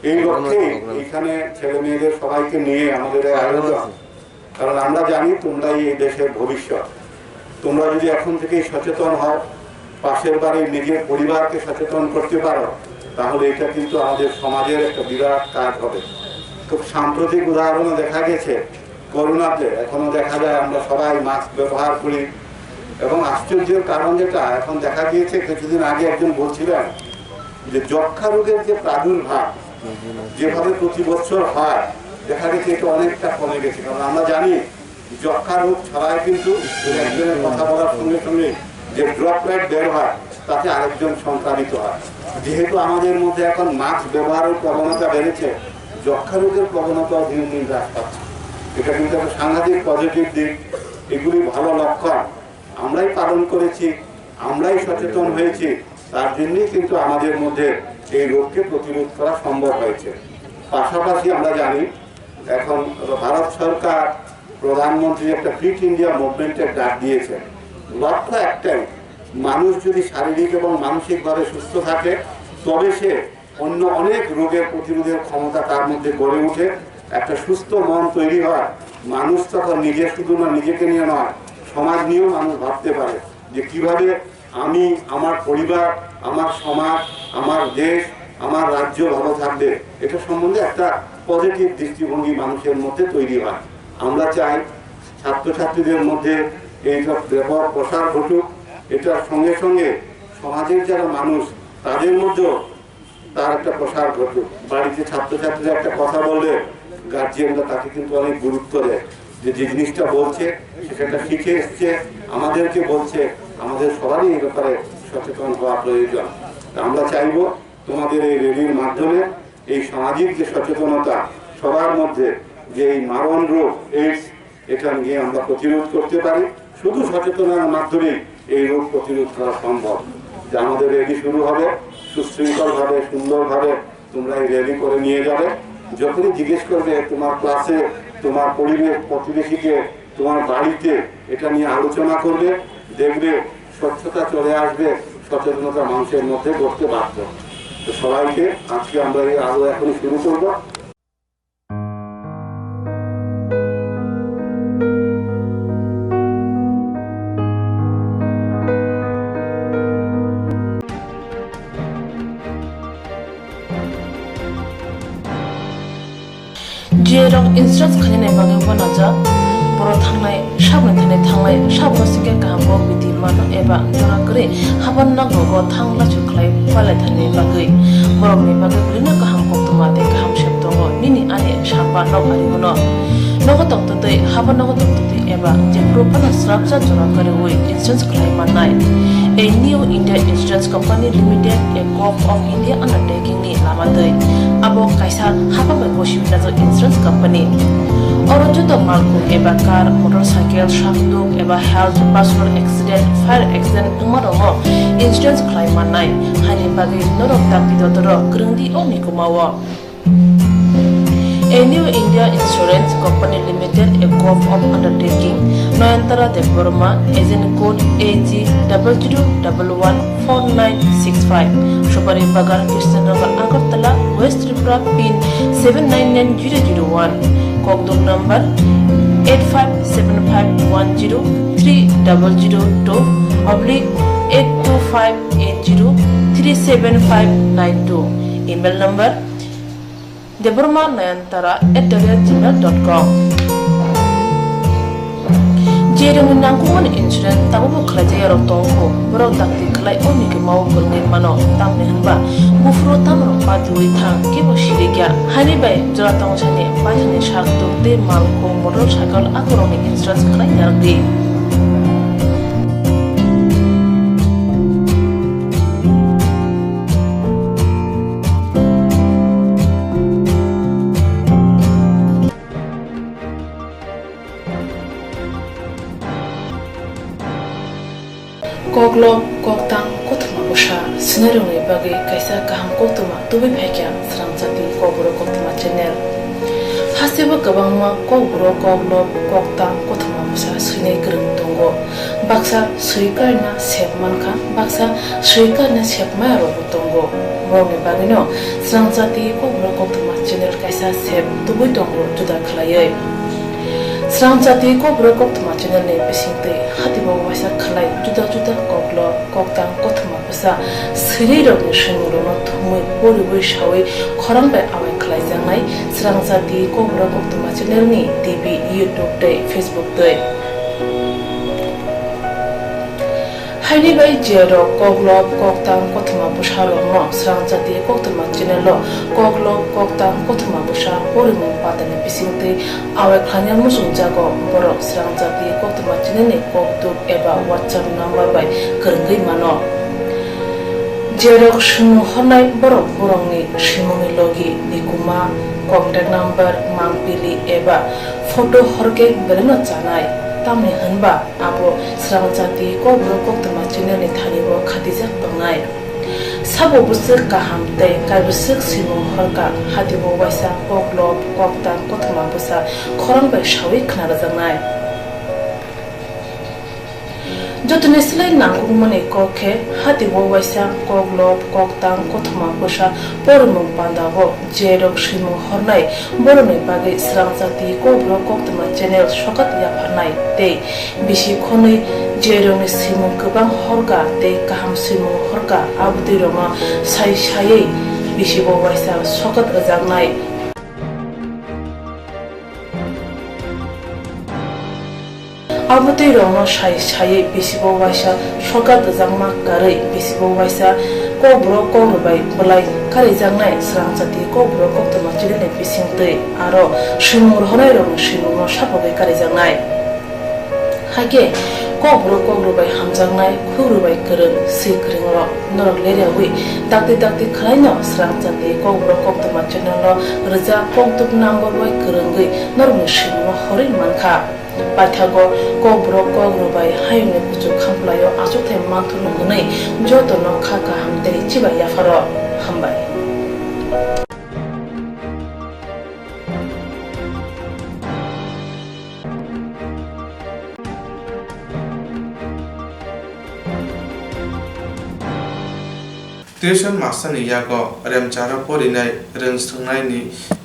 এই লক্ষ্যেই এইখানে ছেলে মেয়েদের সবাইকে নিয়ে আমাদের এই আয়োজন। কারণ আমরা জানি তোমরাই এই দেশের ভবিষ্যৎ। তোমরা যদি এখন থেকেই সচেতন হও, পাশের বাড়ির নিজের পরিবারকে সচেতন করতে পারো, তাহলে এটা কিন্তু আমাদের সমাজের একটা বিরাট কাজ হবে। খুব সাম্প্রতিক উদাহরণও দেখা গেছে, করোনাতে এখনো দেখা যায় আমরা সবাই মাস্ক ব্যবহার করি। এবং আশ্চর্যের কারণ যেটা, এখন দেখা গিয়েছে, কিছুদিন আগে একজন বলছিলেন যে যক্ষা রোগের যে প্রাদুর্ভাব যেভাবে প্রতি বছর হয়, দেখা গেছে এটা অনেকটা কমে গেছে। কারণ আমরা জানি যক্ষ্মা রোগ ছড়ায় কিন্তু একজনের কথা বলার সঙ্গে সঙ্গে যে ড্রপলেট বের হয়, তাতে আরেকজন সংক্রামিত হয়। যেহেতু আমাদের মধ্যে এখন মাস্ক ব্যবহারের প্রবণতা বেড়েছে, যক্ষ্মা রোগের প্রবণতাও দিন দিন হ্রাস পাচ্ছে। এটা কিন্তু একটা সাংঘাতিক পজিটিভ দিক। এগুলি ভালো লক্ষণ। আমরাই পালন করেছি, আমরাই সচেতন হয়েছি, তার জন্যই কিন্তু আমাদের মধ্যে এই রোগকে প্রতিরোধ করা সম্ভব হয়েছে। পাশাপাশি আমরা জানি, এখন ভারত সরকার প্রধানমন্ত্রী একটা ফিট ইন্ডিয়া মুভমেন্টের ডাক দিয়েছে। লক্ষ্য একটাই, মানুষ যদি শারীরিক এবং মানসিকভাবে সুস্থ থাকে, তবে সে অন্য অনেক রোগের প্রতিরোধের ক্ষমতা তার মধ্যে গড়ে উঠে। একটা সুস্থ মন তৈরি হয়, মানুষ তখন নিজে শুধু না, নিজেকে নিয়ে নয়, সমাজ নিয়েও মানুষ ভাবতে পারে যে কিভাবে আমি, আমার পরিবার, আমার সমাজ, আমার দেশ, আমার রাজ্য ভালো থাকবে, এটা সম্বন্ধে একটা পজিটিভ দৃষ্টিভঙ্গি মানুষের মধ্যে তৈরি হয়। আমরা চাই ছাত্রছাত্রীদের মধ্যে এইটা ব্যাপক প্রসার ঘটুক। এটার সঙ্গে সঙ্গে সমাজের যারা মানুষ, তাদের মধ্যেও তার একটা প্রসার ঘটুক। বাড়িতে ছাত্রছাত্রীরা একটা কথা বললে গার্জিয়ানরা তাকে কিন্তু অনেক গুরুত্ব দেয়, যে যে জিনিসটা বলছে, সেটা শিখে এসছে, আমাদেরকে বলছে, আমাদের সবারই এই ব্যাপারে সচেতন হওয়া প্রয়োজন। তা আমরা চাইবো তোমাদের এই র্যালির মাধ্যমে এই সামাজিক যে সচেতনতা সবার মধ্যে, যে এই মারণ রোগ এইডস, এটা নিয়ে আমরা প্রতিরোধ করতে পারি। শুধু সচেতনার মাধ্যমেই এই রোগ প্রতিরোধ করা সম্ভব। যে আমাদের র্যালি শুরু হবে, সুশৃঙ্খলভাবে, সুন্দরভাবে তোমরা এই র্যালি করে নিয়ে যাবে। যখনই জিজ্ঞেস করবে তোমার ক্লাসে, তোমার পরিবেশ, প্রতিবেশীকে, তোমার বাড়িতে, এটা নিয়ে আলোচনা করবে, দেখবে স্বচ্ছতা চলে আসবে, সচেতনতা মানুষের মধ্যে গড়তে বাধ্য। তো সবাইকে আজকে আমরা এই আলো এখনই শুরু করবো। G A rok insurance khainani bagwi uanajak. Borok thangnai saboni thani thanglai, saboni sikhe kaham kok bidi mano eba jora kwrwi haban nok rogo thang lachu khlai palai thani bagwi. Borokni bagwi bwrwino kaham koktwma tei kaham sep tongo, nini ani samba nok ari hwno. Nogo tongtwtwi, haban nogo tongtwtwi eba jephuru phano srapsa jora kwrwi insurance khlai mannai. A New India Insurance Company Limited, a Govt of India undertaking ni lama twi. Abo kaisa hapang bai gosi pinajak insurance company. Oro joto malkhung eba car, motorcycle, sakduk eba health, personal accident, fire accident wngma rokno insurance khlai mannai. Haini bagwi norok dakti dodoro kwrwngdi o mikuma o. A New India Insurance Company Limited, a Govt of undertaking, Nayantara Debbarma, agent code A G double zero double one four nine six five, Subari Bagan, Krishnanagar, Agartala, West Tripura, pin seven nine nine zero zero one, kokdok number eight five seven five one zero three double zero two oblique eight two five eight zero three seven five nine two, email number Debbarma Nayantara at the rate gmail dot com. Jerwngni nangkukmani insurance tabukbo khlaijak yarok tongo, borok dakti khlai o mikuma o kwrwngwi mano, tamni hwnba buphuru tamrok patiui thang kebo sirikya. Haini bai jora tongsani paithakni sakduk tei malkhung motorcycle akorokni insurance khlai narwkdi. Koklob, koktang, kothoma bwsa swinairokni bagwi kaisa kaham koktwma tubui phaikha Srangchati Kokborok Koktwma channel. Hasteo kwbangma kokborok, koklob, koktang, kothoma bwsa swinai kwrwng tongo. Baksa swi karna sep mankha, baksa swi karna sep maya rokbo tongo. Borokni bagwino Srangchati Kokborok Koktwma channel kaisa sep tubui tongo juda khlaiwi. Srangchati Kokborok Koktwma channel ni bisingtwi hatibo waisa khlai juda juda koklob, koktang, kothoma bwsa swinai rokni swimung rokno thumwi poriwi sawi khorang bai awai khlaijaknai Srangchati Kokborok Koktwma channel ni T V, YouTube tei Facebook twi. Haini bai je rok koklop koktang kothoma bwsa rokno Srangchati koktwma channel o koklop koktang kothoma bwsa porimung patani bisingtwi awai khlaina muchungjago, borok Srangchati koktwma channel ni kokduk eba WhatsApp number bai kwrwngwi mano. Je rok swngmung hornai borok borokni swimungni logi, nikuma, contact number, mangpili eba photo horkhe belaino chanai, tamni hwnba abo Srangchati kokborok koktwma channel ni thani o khatijak tongnai. Sabo bwswk kaham tei kaibwswk swimung horka, hati o waisa koklop koktang kothoma bwsa khorang bai sawi khna rwjaknai. Jotoni slai nangkukmani kok khe hati o waisa koklop koktang kothoma bwsa porimung panda o je rok swimung hornai borokni bagwi Srangchati kokborok koktwma channel sokat yapharnai tei bisi khonwi je rokni swimung kwbang horka tei kaham swimung horka abotwi rokno sai saiwi bisi o waisa sokat rwjaknai. Abo twi rokno sai saiwi bisibo waisa sokat rwjakma karwi bisibo waisa kokborok kokrwbai bwlai karijaknai Srangchati kokborok koktwma channel ni bisingtwi aro swimung rohornai rokni swimungno sapogwi karijaknai. Hakhe kokborok kokrwbai hamjaknai, khukrwbai kwrwng, swi kwrwng rok norok leriawi dakti dakti khwlaino Srangchati kokborok koktwma channel no rwjak kokduk number bai kwrwngwi norokni swimungno horwi mankha. Paithago kokborok kokrwbai hayungni kuchuk khamplaio achukthai manthurno hwnwi jotono kha kaham tei chibai yapharo. Hambai. Tuition master ni yago remcharo porinai rwng swrwngnaini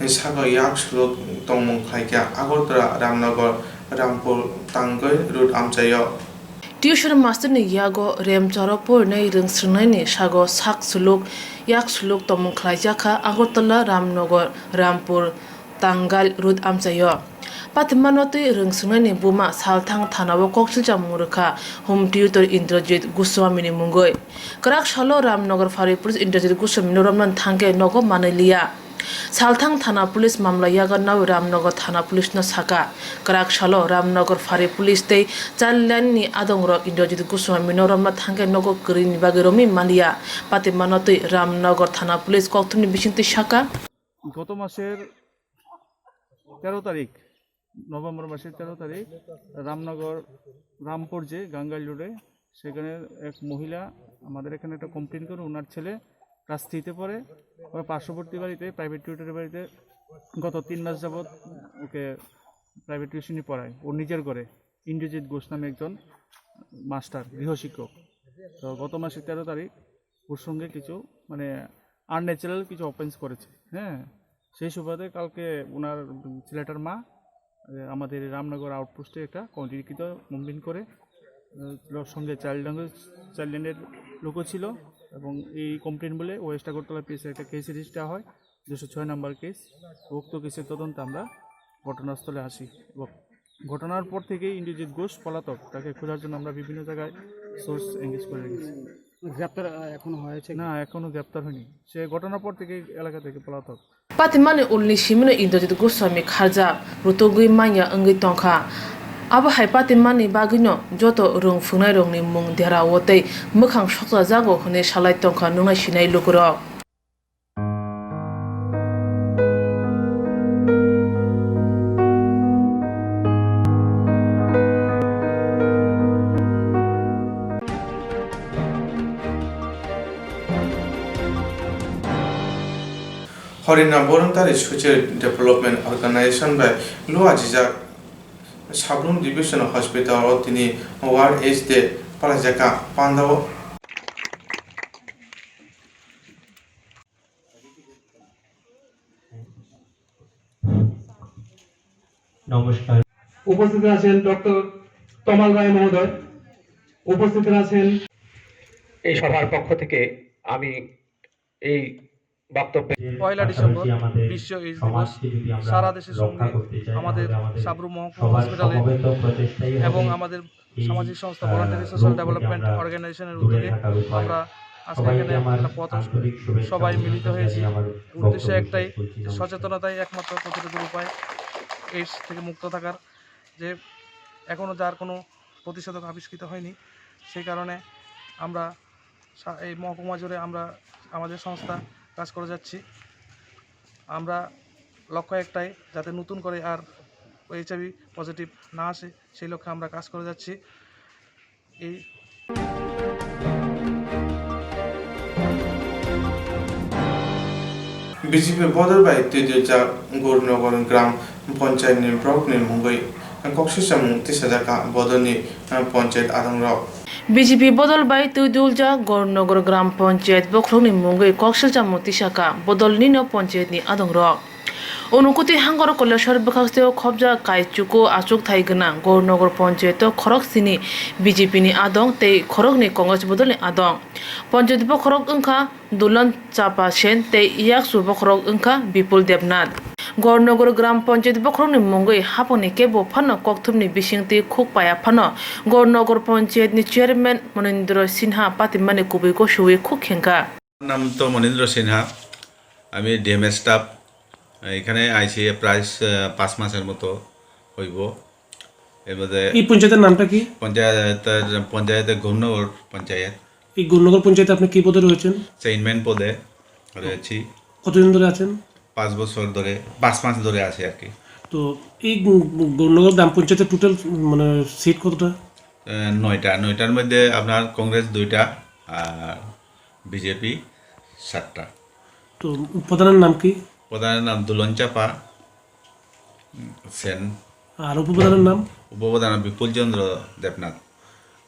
sago yak suluk tongmung khlaikha Agartala Ramnagar Rampur Tangai road amchaio. Tuition master ni yago remcharo porinai rwng swrwngnaini sago sak suluk yak suluk tongmung khlaijakha Agartala Ramnagar Rampur Tangai road amchaio. Patimano twi rwng swrwngnaini buma salthang thanao kok silchakmung rwkha Home Tutor Indrajit Goswami ni mungwi. Kwrak salo Ramnagar Phari Police Indrajit Goswami no romna thangkhe nogo manwi liya. Salthang Thana Police mamla yago nawi Ramnagar Thana Police no saka. Kwrak salo Ramnagar Phari Police tei Child Line ni adongrok Indrajit Goswami no romna thangkhe nogo kwrwini bagwi romwi manliya. Patimano twi Ramnagar Thana Police kokthumni bisingtwi saka. গত মাসের তেরো তারিখ, নভেম্বর মাসের তেরো তারিখ রামনগর রামপুর যে গাঙ্গাইল রোডে, সেখানে এক মহিলা আমাদের এখানে একটা কমপ্লেন করে, ওনার ছেলে ক্লাস থ্রিতে পড়ে, ওর পার্শ্ববর্তী বাড়িতে, প্রাইভেট টিউটরের বাড়িতে গত তিন মাস যাবৎ ওকে প্রাইভেট টিউশনি পড়ায়, ও নিজের ঘরে। ইন্দ্রজিৎ ঘোষ নামে একজন মাস্টার, গৃহশিক্ষক। তো গত মাসের তেরো তারিখ ওর সঙ্গে কিছু, মানে, আনন্যাচারাল কিছু অফেন্স করেছে। হ্যাঁ, সেই সুবাদে কালকে ওনার, উম, ছেলেটার মা, আহ, আমাদের রামনগর আউটপোস্টে একটা লিখিত কমপ্লেন করে, আহ, ওর সঙ্গে চাইল্ড ল্যাঙ্গুয়েজ, চাইল্ড লাইনের লোকও ছিল এবং এই কমপ্লেন বলে ওয়েস্ট আগরতলা পিএসে একটা কেস রেজিস্টার হয়, দুশো ছয় নম্বর কেস। উক্ত কেসের তদন্তে আমরা ঘটনাস্থলে আসি এবং ঘটনার পর থেকেই ইন্দ্রজিৎ ঘোষ পলাতক, তাকে খোঁজার জন্য আমরা বিভিন্ন জায়গায় সোর্স এনগেজ করে রেখেছি। গ্রেপ্তার, আহ, এখনো হয়েছে কি? না, এখনো গ্রেপ্তার হয়নি। সে ঘটনার পর থেকেই এলাকা থেকে পলাতক। Patimani ulni simino Indrajit Goswami kharjak rutugwi manya wngwi tongkha. Abo hai patimani bagwino joto rwng phwngnairokni mung derao tei mwkhang sokchajago hwnwi salai tongkha nuknai sinai lukurok. Horina Borontari Social Development Organization bai luajijak Sabrum Division Hospital o tini World AIDS Day palaijaka. Pandao নমস্কার। উপস্থিত আছেন ডক্টর তমাল রায় মহোদয়, উপস্থিত আছেন। এই সভার পক্ষ থেকে আমি এই বক্তব্যে পয়লা ডিসেম্বর পাশাপাশি আমাদের বিশ্ব এইডস দিবস। সমাজকে যদি আমরা সারা দেশে রক্ষা সঙ্গে করতে চাই, আমাদের তাহলে আমাদের সাবরুম মহকুমা সবার হসপিটালে সমবেত প্রচেষ্টাই হবে। এবং আমাদের সামাজিক সংস্থা ভলান্টারি সোশ্যাল ডেভেলপমেন্ট অর্গানাইজেশনের উদ্যোগে আমরা আজকে এখানে একটা পথ সবাই মিলিত হয়েছি। উদ্দেশ্য একটাই যে সচেতনতাই একমাত্র প্রতিরোধের উপায়, এইডস থেকে মুক্ত থাকার। যে এখনও যার কোনো প্রতিষেধক আবিষ্কৃত হয়নি, সেই কারণে আমরা সা-, এই মহকুমা জুড়ে আমরা আমাদের সংস্থা কাজ করে যাচ্ছি। আমরা লক্ষ্য একটাই, যাতে নতুন করে আর এইচআইভি পজিটিভ না আসে, সেই লক্ষ্যে আমরা কাজ করে যাচ্ছি। এই BJP bodol bai twi dujak Gurnogon gram panchayat ni borok ni mungwi koksai chamung tisajak bodol ni panchayat adongrok. Bijepi bodol bai twi duljak Gornogor Gram Panchayat bokhorokni mungwi kok silchamo tisaka bodolnino panchayatni adongrok. Unukoti hangor Koilashahar bwkhakseo khobjak kaichuku achukthai gwnang Gornogor Panchayato khorok sini B J P ni adong tei khoroknwi Congress bodolni adong. Panchayat bokhorok wngkha Dulan Chapa Sen tei Yaksu bokhorok wngkha Bipul Debnath. Gornogor Gram Panchayat bokhorokni mungwi haphangni kebo phano kokthumni bisingtwi khuk paya phano Gornogor Panchayatni Chairman Monindra Sinha patimani kubui gosoi khuk khengkha. নাম তো মনীন্দ্র সিনহা, আমি DMS staff. এখানে আইছি প্রায়, আহ, পাঁচ মাসের মতো হইব। এর মধ্যে এই পঞ্চায়েতের নামটা কি? পঞ্চায়েতের, পঞ্চায়েতের গৌরনগর পঞ্চায়েত। এই গৌরনগর পঞ্চায়েতে আপনি কি পদে রয়েছেন? চেয়ারম্যান পদে রয়েছি। কতদিন ধরে আছেন? পাঁচ বছর ধরে, পাঁচ মাস ধরে আছি আর কি। তো এই গৌ-, গৌরনগর গ্রাম পঞ্চায়েতের টোটাল, মানে, সিট কতটা? আহ, নয়টা। নয়টার মধ্যে আপনার কংগ্রেস দুইটা আর বিজেপি সাতটা। তো প্রধানের নাম কি? প্রধানের নাম দুলন চাপা সেন। আর উপপ্রধানের নাম? উপপ্রধান বিপুল চন্দ্র দেবনাথ।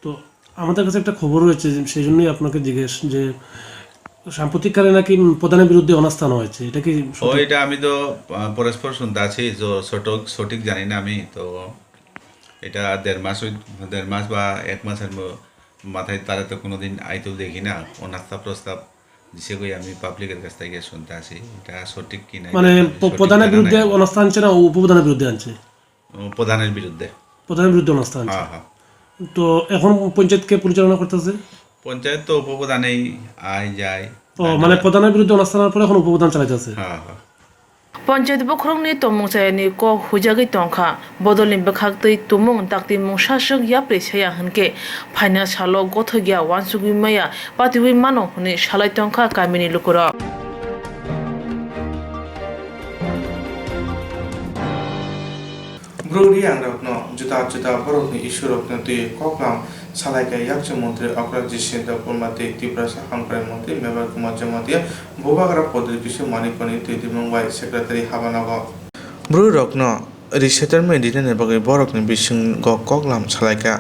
তো আমাদের কাছে একটা খবর রয়েছে, যে সেই জন্যই আপনাকে জিজ্ঞেস, যে সাম্প্রতিককালে নাকি প্রধানের বিরুদ্ধে অনাস্থা আনা হয়েছে, এটা কি ও, সঠিক? এটা আমি তো, আহ, পরস্পর শুনতে আছি, তো সঠিক, সঠিক জানি না আমি। তো এটা দেড় মাস হই-, দেড় মাস বা এক মাসের ম-, মাথায় তারা তো কোনোদিন আইতেও দেখি না, অনাস্থা প্রস্তাব দিছে কই আমি পাবলিকের কাছ থেকে শুনতে আছি, এটা সঠিক কি না, মানে, এটা প-, সঠিক প্রধানের জানা বিরুদ্ধে নাই। অনাস্থা আনছে না উপপ্রধানের বিরুদ্ধে আনছে? ও, প্রধানের বিরুদ্ধে। প্রধানের বিরুদ্ধে অনাস্থা আনছে। হ্যাঁ, হ্যাঁ। তো এখন পঞ্চায়েত কে পরিচালনা করতেছে? পঞ্চায়েত তো উপপ্রধানেই আয় যায়। ও, না, মানে না। প্রধানের বিরুদ্ধে অনাস্থা আনার পরে এখন উপপ্রধান চালাইতেছে। হ্যাঁ, হ্যাঁ। Panchayat bokhorokni tongmung chayani kok huijagwi tongkha. Bodolni bwkhaktwi tumung dakti mung saswk yapri saya hwnkhe phaina salo gothokya uansugwi maya patiwi mano hwnwi salai tongkha kamini lukurok. Bru Reang rokno juda juda borokni issue rokno twi koklam salaikha yakchu montri okra Jisendra Debbarma tei Tiprasa hamkrai montri Mebar Kumar Jamatia Bubagra Pradyot Kishore Manikarni twi dimung bai secretary habanogo. Bru rokno resettlement rinani bagwi borokni bisingo koklam salaikha.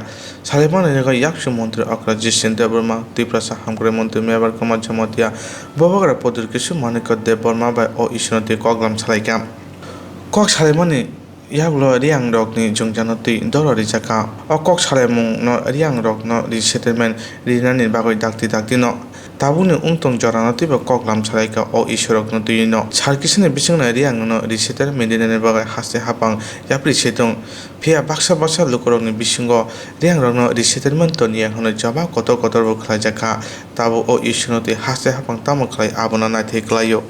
Salaimani nego yakchu montri okra Jisendra Debbarma, Tiprasa hamkrai montri Mebar Kumar Jamatia Bubagra Pradyot Kishore Manikya Debbarma bai o issue no twi koklam salaikha. Kok salaimani yagulo Reang rokni jwngjano twi doro rijak kha. O kok salaimung no Reang rokno resettlement rinani bagwi dakti dakti no tabukni wngtong jorano twibo koklam salaikha o issue rokno twi no. Sal kisani bisingno Reang no resettlement rinani bagwi haste hapang yapri se tong. Phiya baksa baksa lukurokni bisingo Reang rokno resettlement toniya hwnwi jawab kotor kotor bo khlaijak kha. Tabuk o issue no twi haste hapang tamo khlai abono naithai kwlaio.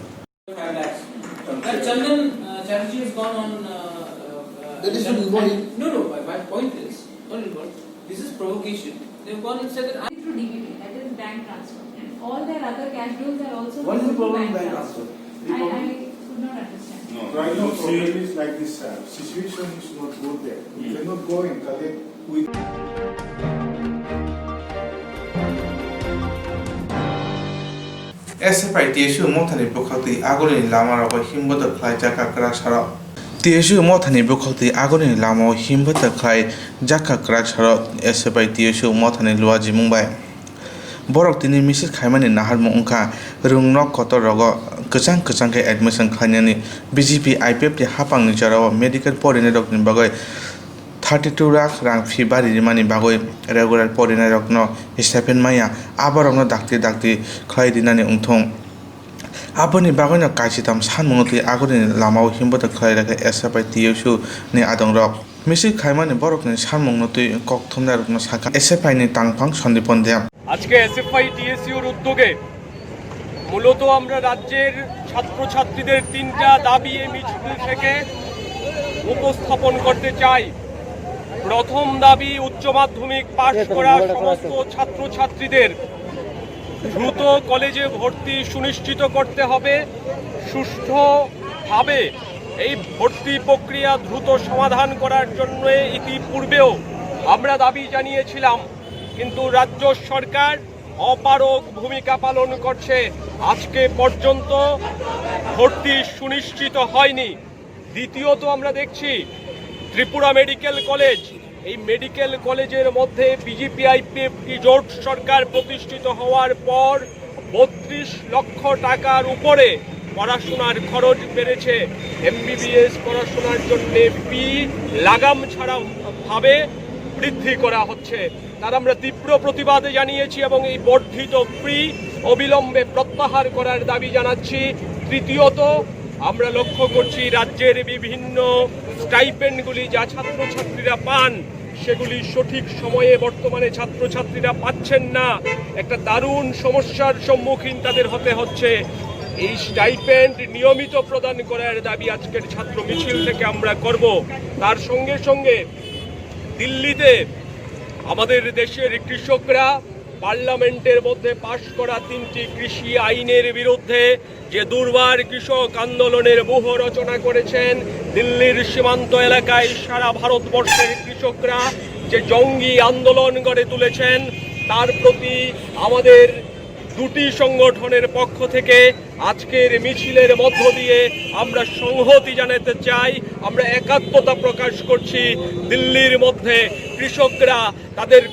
That Chandan, uh, Chatterjee has gone on, uh, uh, uh, That is not involved. No, no, my, my point is, not involved. This is provocation. They've gone and said that I Through D B T, that is bank transfer. All their other cash bills are also What is the through problem with bank bank transfer? transfer? I, I could not understand. No, Right now, the problem is like this, sir. Situation is not good there. We Hmm. cannot go and collect with S F I T S U mothani bwkhak twi agulini lama rogo himbodo khlai jakha kwrak sarok. T S U mothani bwkhak twi agulini lamao himbodo khlai jakha kwrak sarok S F I T S U mothani luajimung bai. Borok tini misil khaimani naharmung wngkha rwngnok kotor rogo kwchang kwchang khe admission khlainani B J P I P F ni hapangni jorao medical porinai rokni bagwi thirty two lakh rang fee bari rimani bagwi regular porinairokno stipend maya, aborokno dakti dakti khlai rinani wngthung. Aboni bagwino kaisitam sanmungno twi agulini lamao himbodo khlai rwkha S F I T S U ni adongrok. Misil khaimani borokni samungno twi kok thumnairokno sakha S F I ni tangphang Sandipan Deb. আজকে এসএফআই টিএসইউর উদ্যোগে মূলত আমরা রাজ্যের ছাত্রছাত্রীদের তিনটা দাবি এই মিছিল থেকে উপস্থাপন করতে চাই। প্রথম দাবি, উচ্চ মাধ্যমিক পাশ করা সমস্ত ছাত্রছাত্রীদের দ্রুত কলেজে ভর্তি সুনিশ্চিত করতে হবে। সুষ্ঠুভাবে এই ভর্তি প্রক্রিয়া দ্রুত সমাধান করার জন্য ইতিপূর্বেও আমরা দাবি জানিয়েছিলাম, কিন্তু রাজ্য সরকার অপারগ ভূমিকা পালন করছে। আজকে পর্যন্ত ভর্তি সুনিশ্চিত হয়নি। দ্বিতীয়ত, আমরা দেখছি ত্রিপুরা মেডিকেল কলেজ, এই মেডিকেল কলেজের মধ্যে বিজেপি আইপিএফটি জোট সরকার প্রতিষ্ঠিত হওয়ার পর বত্রিশ লক্ষ টাকার উপরে পড়াশোনার খরচ বেড়েছে। এমবিবিএস পড়াশোনার জন্য ফি লাগাম ছাড়া ভাবে বৃদ্ধি করা হচ্ছে। তার আমরা তীব্র প্রতিবাদ জানিয়েছি এবং এই বর্ধিত ফি অবিলম্বে প্রত্যাহার করার দাবি জানাচ্ছি। তৃতীয়ত, আমরা লক্ষ্য করছি রাজ্যের বিভিন্ন স্টাইপেন্ডগুলি যা ছাত্রছাত্রীরা পান, সেগুলি সঠিক সময়ে বর্তমানে ছাত্রছাত্রীরা পাচ্ছেন না। একটা দারুণ সমস্যার সম্মুখীন তাদের হতে হচ্ছে। এই স্টাইপেন্ড নিয়মিত প্রদান করার দাবি আজকের ছাত্র মিছিল থেকে আমরা করব। তার সঙ্গে সঙ্গে দিল্লিতে আমাদের দেশের কৃষকরা পার্লামেন্টের মধ্যে পাশ করা তিনটি কৃষি আইনের বিরুদ্ধে যে দুর্বার কৃষক আন্দোলনের ব্যূহ রচনা করেছেন, দিল্লির সীমান্ত এলাকায় সারা ভারতবর্ষের কৃষকরা যে জঙ্গি আন্দোলন গড়ে তুলেছেন, তার প্রতি আমাদের দুটি সংগঠনের পক্ষ থেকে আজকের মিছিলের মধ্য দিয়ে আমরা সংহতি জানাতে চাই। আমরা একাত্মতা প্রকাশ করছি। দিল্লির মধ্যে কৃষকরা তাদের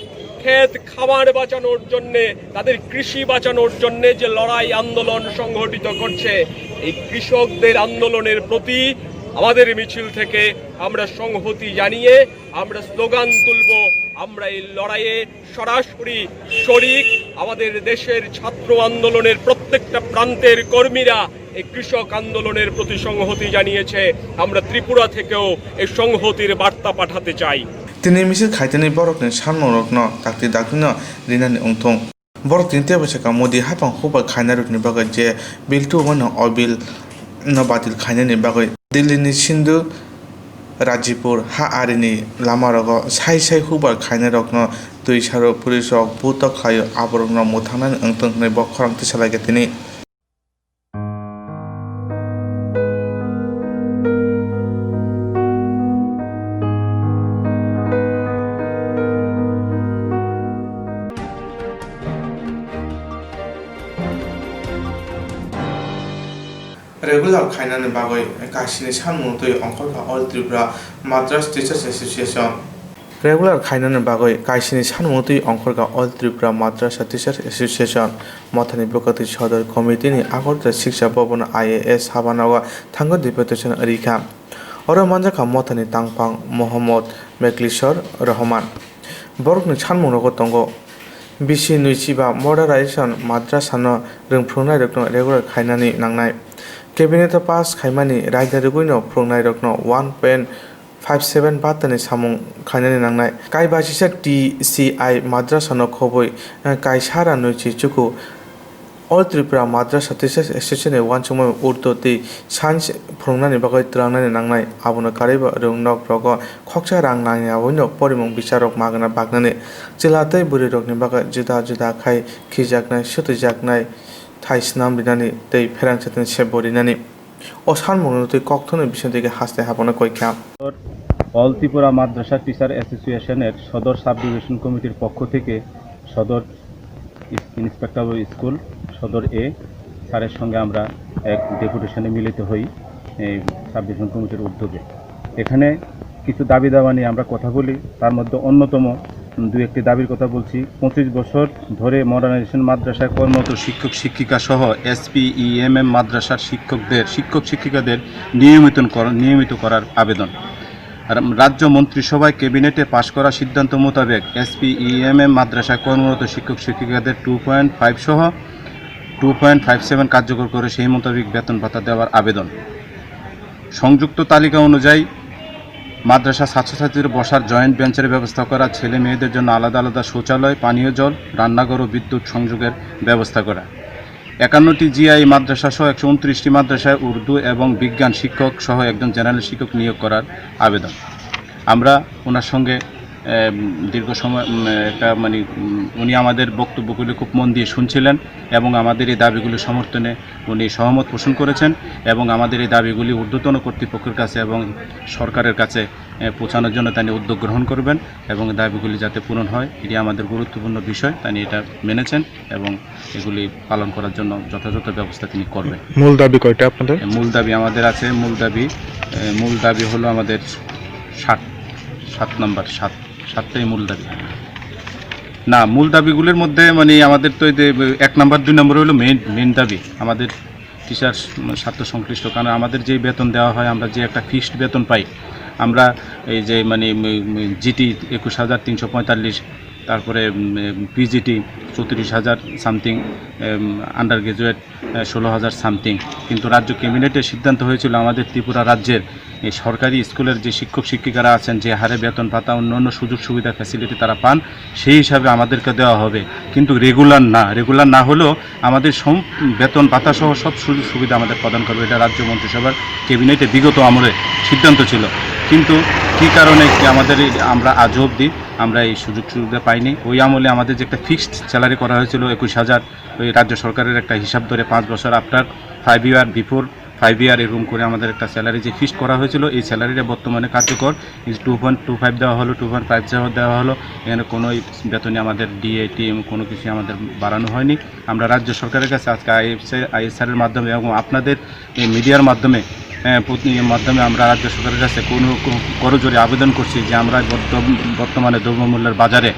ক্ষেত খামার বাঁচানোর জন্যে, তাদের কৃষি বাঁচানোর জন্যে যে লড়াই আন্দোলন সংগঠিত করছে, এই কৃষকদের আন্দোলনের প্রতি আমাদের মিছিল থেকে আমরা সংহতি জানিয়ে আমরা স্লোগান তুলব। আমরা এই লড়াইয়ে সরাসরি শরিক। আমাদের দেশের ছাত্র আন্দোলনের প্রত্যেকটা প্রান্তের কর্মীরা এই কৃষক আন্দোলনের প্রতি সংহতি জানিয়েছে। আমরা ত্রিপুরা থেকেও এই সংহতির বার্তা পাঠাতে চাই। Tini misil khaitini borokni sammungrokno dakti daktino rinani wngthung. Borok tini teibo sakha Modi haphang hubar khainarokni bagwi je bill two mano o bill no batil khainani bagwi Delhi ni Sindhu Rajipur ha arini lamarogo sai sai hubar khainairokno twi saro police rok buto khlaio, aborokno mwthangnani wngthung hwnwi bo khorang tisalaikha tini. Regular khainani bagwi kaisini sanmung twi ongkhorkha All Tripura Madras Teachers Association. Regular khainani bagwi kaisini sanmung twi ongkhorkha All Tripura Madrasa Teachers Association. Mothani bwkhwtwi Sodor Committee ni Agartala Shiksha Bhavan I A S habanago thango deputation rikha. Oro manjakha mothani tangphang Mohammad Meklisor Rohman. Borokni sanmungrogo tongo, bisi nwichiba modernization madrasano rwng phwrwngnairokno regular khainani nangnai. Cabinet-o pass khaimani raida rwgwino phwrwngnairokno one point five seven batani samung khainani nangnai. Kaibachisa T C I madrasano khobwi, eh, kaisara nwichi chuku All Tripura Madrasa Teachers Association ni uansukmung Urdu tei Science phwrwngnani bagwi twlangnani nangnai, abono karwibo rwngnok rogo khoksa rang nangya aboino porimung bisarrok magwna baknani, chwla tei bwrwirokni bagwi juda juda khai khijaknai, swtwijaknai, thai snam rinani tei pherang chatani sepbo rinani. O sanmungno twi kokthumni bisingtwi khe haste haphano koikha. All Tripura মাদ্রাসা teacher অ্যাসোসিয়েশনের সদর sub division কমিটির পক্ষ থেকে সদর ইন্স-, inspector of school, সদর এ স্যারের সঙ্গে আমরা এক ডেপুটেশনে মিলিত হই এই সাব ডিভিশন কমিটির উদ্যোগে। এখানে কিছু দাবি দাবা নিয়ে আমরা কথা বলি, তার মধ্যে অন্যতম দু একটি দাবির কথা বলছি। পঁচিশ বছর ধরে মডার্নাইজেশন মাদ্রাসায় কর্মরত শিক্ষক শিক্ষিকা সহ এসপিইএমএম মাদ্রাসার শিক্ষকদের, শিক্ষক শিক্ষিকাদের নিয়মিত কর-, নিয়মিত করার আবেদন। আর রাজ্য মন্ত্রিসভায় ক্যাবিনেটে পাশ করা সিদ্ধান্ত মোতাবেক এসপিইএমএম মাদ্রাসায় কর্মরত শিক্ষক শিক্ষিকাদের টু পয়েন্ট ফাইভ সহ টু পয়েন্ট ফাইভ সেভেন কার্যকর করে সেই মোতাবেক বেতন ভাতা দেওয়ার আবেদন। সংযুক্ত তালিকা অনুযায়ী মাদ্রাসা ছাত্রছাত্রীদের বসার জয়েন্ট বেঞ্চের ব্যবস্থা করা, ছেলে মেয়েদের জন্য আলাদা আলাদা শৌচালয়, পানীয় জল, রান্নাঘর ও বিদ্যুৎ সংযোগের ব্যবস্থা করা। একান্নটি জিআই মাদ্রাসা সহ একশো ঊনত্রিশটি মাদ্রাসায় উর্দু এবং বিজ্ঞান শিক্ষক সহ একজন জেনারেল শিক্ষক নিয়োগ করার আবেদন। আমরা ওনার সঙ্গে, এম, দীর্ঘ সময়, উম, একটা, মানে, উম, উনি আমাদের বক্তব্যগুলি খুব মন দিয়ে শুনছিলেন এবং আমাদের এই দাবিগুলি সমর্থনে উনি সহমত পোষণ করেছেন এবং আমাদের এই দাবিগুলি ঊর্ধ্বতন কর্তৃপক্ষের কাছে এবং সরকারের কাছে, এ, পৌঁছানোর জন্য তিনি উদ্যোগ গ্রহণ করবেন এবং দাবিগুলি যাতে পূরণ হয়, এটি আমাদের গুরুত্বপূর্ণ বিষয়। তিনি এটা মেনেছেন এবং এগুলি পালন করার জন্য যথাযথ ব্যবস্থা তিনি করবেন। মূল দাবি কয়টা আপনাদের? এ, মূল দাবি আমাদের আছে, মূল দাবি, এ, মূল দাবি হলো আমাদের সাত, সাত নম্বর, সাত, সাতটাই মূল দাবি। না, মূল দাবিগুলির মধ্যে, মানে, আমাদের তো এই যে এক নাম্বার, দুই নম্বর হলো মেইন, মেইন দাবি আমাদের টিচার, মানে, স্বার্থ সংশ্লিষ্ট। কারণ আমাদের যে বেতন দেওয়া হয়, আমরা যে একটা ফিক্সড বেতন পাই, আমরা এই যে, মানে, উম, উম, জিটি একুশ হাজার তিনশো পঁয়তাল্লিশ, তারপরে, উম, উম, পিজিটি চৌত্রিশ হাজার সামথিং, উম, আন্ডার গ্র্যাজুয়েট, আহ, ষোলো হাজার সামথিং। কিন্তু রাজ্য ক্যাবিনেটের সিদ্ধান্ত হয়েছিল আমাদের ত্রিপুরা রাজ্যের এই সরকারি স্কুলের যে শিক্ষক শিক্ষিকারা আছেন, যে হারে বেতন ভাতা, অন্যান্য সুযোগ সুবিধা, ফ্যাসিলিটি তারা পান, সেই হিসাবে আমাদেরকে দেওয়া হবে, কিন্তু রেগুলার না। রেগুলার না হলেও আমাদের সম-, বেতন ভাতা সহ সব সুযোগ সুবিধা আমাদের প্রদান করবে, এটা রাজ্য মন্ত্রিসভার ক্যাবিনেটে বিগত আমলে সিদ্ধান্ত ছিল। কিন্তু কী কারণে কি আমাদের এই, আমরা আজও অবধি আমরা এই সুযোগ সুবিধা পাইনি। ওই আমলে আমাদের যে একটা ফিক্সড স্যালারি করা হয়েছিল একুশ হাজার, ওই রাজ্য সরকারের একটা হিসাব ধরে পাঁচ বছর, after five year, before five year, এরকম করে আমাদের একটা স্যালারি যে ফিক্সড করা হয়েছিল, এই স্যালারিটা বর্তমানে কার্যকর। এই টু পয়েন্ট টু ফাইভ দেওয়া হলো, টু পয়েন্ট ফাইভ দেওয়া হলো, এখানে কোনো বেতনে আমাদের ডিএ টিএ কোনো কিছু আমাদের বাড়ানো হয়নি। আমরা রাজ্য সরকারের কাছে আজকে আইএসআর, আইএসআর এর মাধ্যমে এবং আপনাদের এই মিডিয়ার মাধ্যমে, আহ, প্রতি-, মাধ্যমে আমরা রাজ্য সরকারের কাছে কোনো রকম করজোড়ে আবেদন করছি যে আমরা বর্ত-, বর্তমানে দ্রব্যমূল্যের বাজারে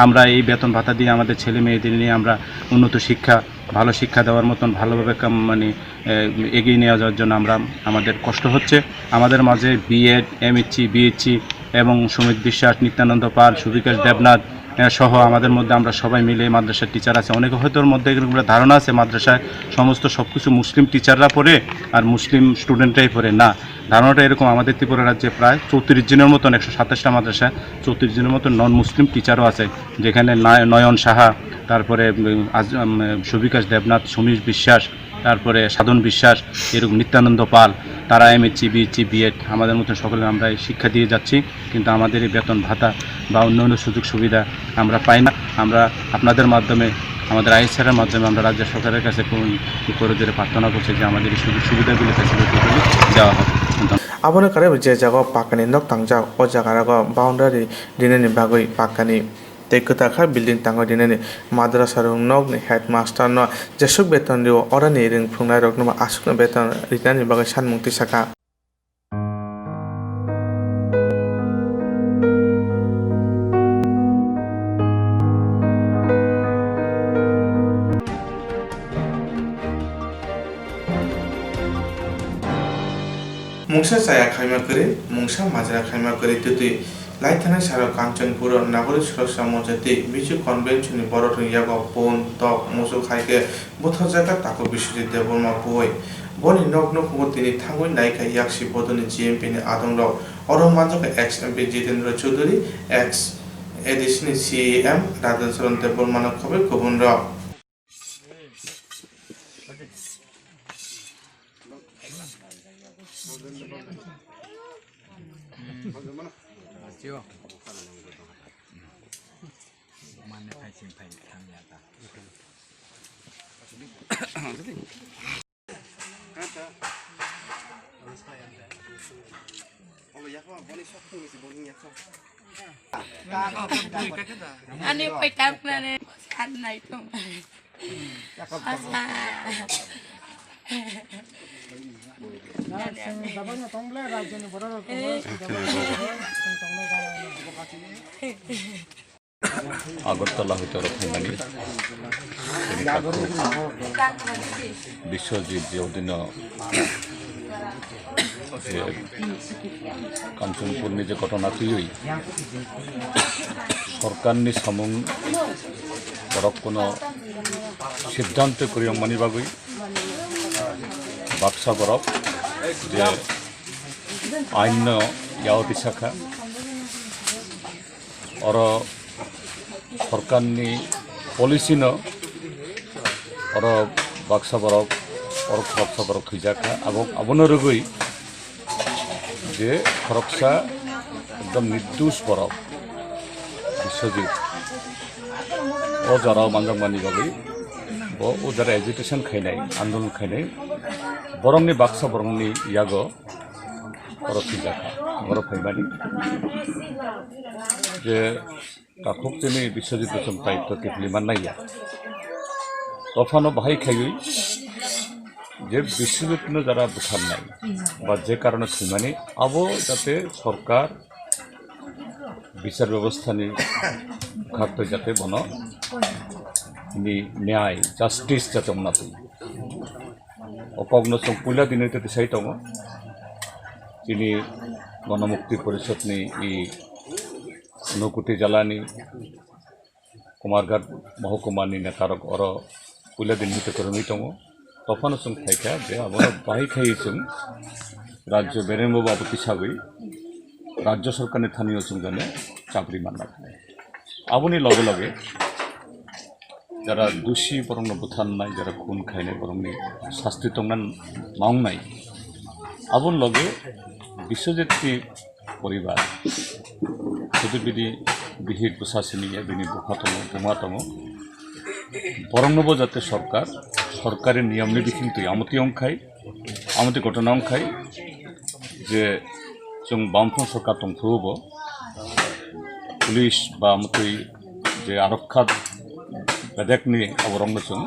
আমরা এই বেতন ভাতা দিয়ে আমাদের ছেলে মেয়েদের নিয়ে আমরা উন্নত শিক্ষা, ভালো শিক্ষা দেওয়ার মতন ভালোভাবে কাম-, মানে, আহ, এগিয়ে নিয়ে যাওয়ার জন্য আমরা, আমাদের কষ্ট হচ্ছে। আমাদের মাঝে বিএড, এমএসসি, বিএসসি এবং সুমিত বিশ্বাস, নিত্যানন্দ পাল, সুবিকাশ দেবনাথ, আহ, সহ আমাদের মধ্যে আমরা সবাই মিলে মাদ্রাসার টিচার আছে। অনেকে হয়তো ওর মধ্যে এরকম একটা ধারণা আছে মাদ্রাসায় সমস্ত সব কিছু মুসলিম টিচাররা পড়ে আর মুসলিম স্টুডেন্টরাই পড়ে। না, ধারণাটা এরকম, আমাদের ত্রিপুরা রাজ্যে প্রায় চৌত্রিশ জনের মতন, একশো সাতাশটা মাদ্রাসা, চৌত্রিশ জনের মতন নন মুসলিম টিচারও আছে, যেখানে নয়-, নয়ন সাহা, তারপরে, উম, আজ-, উম, সুবিকাশ দেবনাথ, সুমিত বিশ্বাস, তারপরে সাধন বিশ্বাস, এরকম নিত্যানন্দ পাল, তারা এমএসসি, বিএসসি, বিএড, আমাদের মতন সকলে আমরা এই শিক্ষা দিয়ে যাচ্ছি, কিন্তু আমাদের এই বেতন ভাতা বা অন্যান্য সুযোগ সুবিধা আমরা পাই না। আমরা আপনাদের মাধ্যমে, আমাদের আইএসআর এর মাধ্যমে আমরা রাজ্য সরকারের কাছে কোন করজোড়ে প্রার্থনা করছি যে আমাদের এই সুযোগ সুবিধাগুলি, ফ্যাসিলিটিগুলি দেওয়া হবে। Abono karwi je jaga o pakani nok tangjak, o jaga rogo boundary rinani bagwi pakani tei kwtal kha building tangwi rinani. Madrasa rok nokni headmaster no jesuk beton rio, oroni ring phunuknai rokno bo aswkno beton rinani bagwi sanmung tisakha. Mungsa chaya khaima kwrwi, mungsa majra khaima kwrwi twtwi. Laithanai saro Kanchanpuro Nagorik Suraksha Morcha tei Bisu Convention ni borok rwng yago pon, tok, musuk hai khe butharjakha Taku Biswajit Debbarma bui. Boni nok nukhungo tini thangwi naikha yaksi bodolni G M P ni adongrok. Oro manjakha ex M P Jitendra Chaudhary, ex A D C ni C E M Rajan Charan Debbarma no khobwi kubunrok. Ani paita nai to. Agartala hoite oro phaimani chini kaku Biswajit je odino je Kanchanpurni je ghotona twiwi sorkarni samung borok kono siddhanto kwrwi wngmani bagwi baksa borok je aino yao tisa kha. Oro sorkarni policy no oro baksa borok, oro khoroksa borok thwijak kha. Abo, abono rwgwi je khoroksa ekdom nirdosh borok Biswajit o jorao manjakmani bagwi bo o jora agitation khainai, andolon khainai, borokni baksa borokni yago oro thwijak kha, oro phaimani je takhuk chini Biswajit Bachumtai to kiphilwi mannai ya. Tophano bahai khaiwi je Biswajitno jara butharnai ba je karone thwimani abo jate sorkar bichar bebosthani khaktwi jate bono ni nyai, justice jate wngna thwi. O kokno chwng puila dinwi tei tisai tongo. Chini Gonomukti Porishod ni i Nukuti jalani Kumarghat Mohokumarni netarok oro puila dinwi tei kwrwngwi tongo. Tophano chwng phaikha je abono bahai khaiwi chwng rajyo berembo babu tisagwi rajyo sorkarni thani o chwng jane chapri manna phainai. Aboni loge loge jara dusi borokno butharnai, jara khun khainai borokni sasti tongna nangnai. Aboni loge Biswajitni poribar, sudu bini bihik bwsa simi ya, bini bupha tongo, buma tongo, boroknobo jate sorkar, sorkari niyomni bisingtwi amotwi wngkhai, amotwi ghotona wngkhai je chwng Bamfront sorkar tongphuru bo police ba amotwi je arokha bedekni aborokno chwng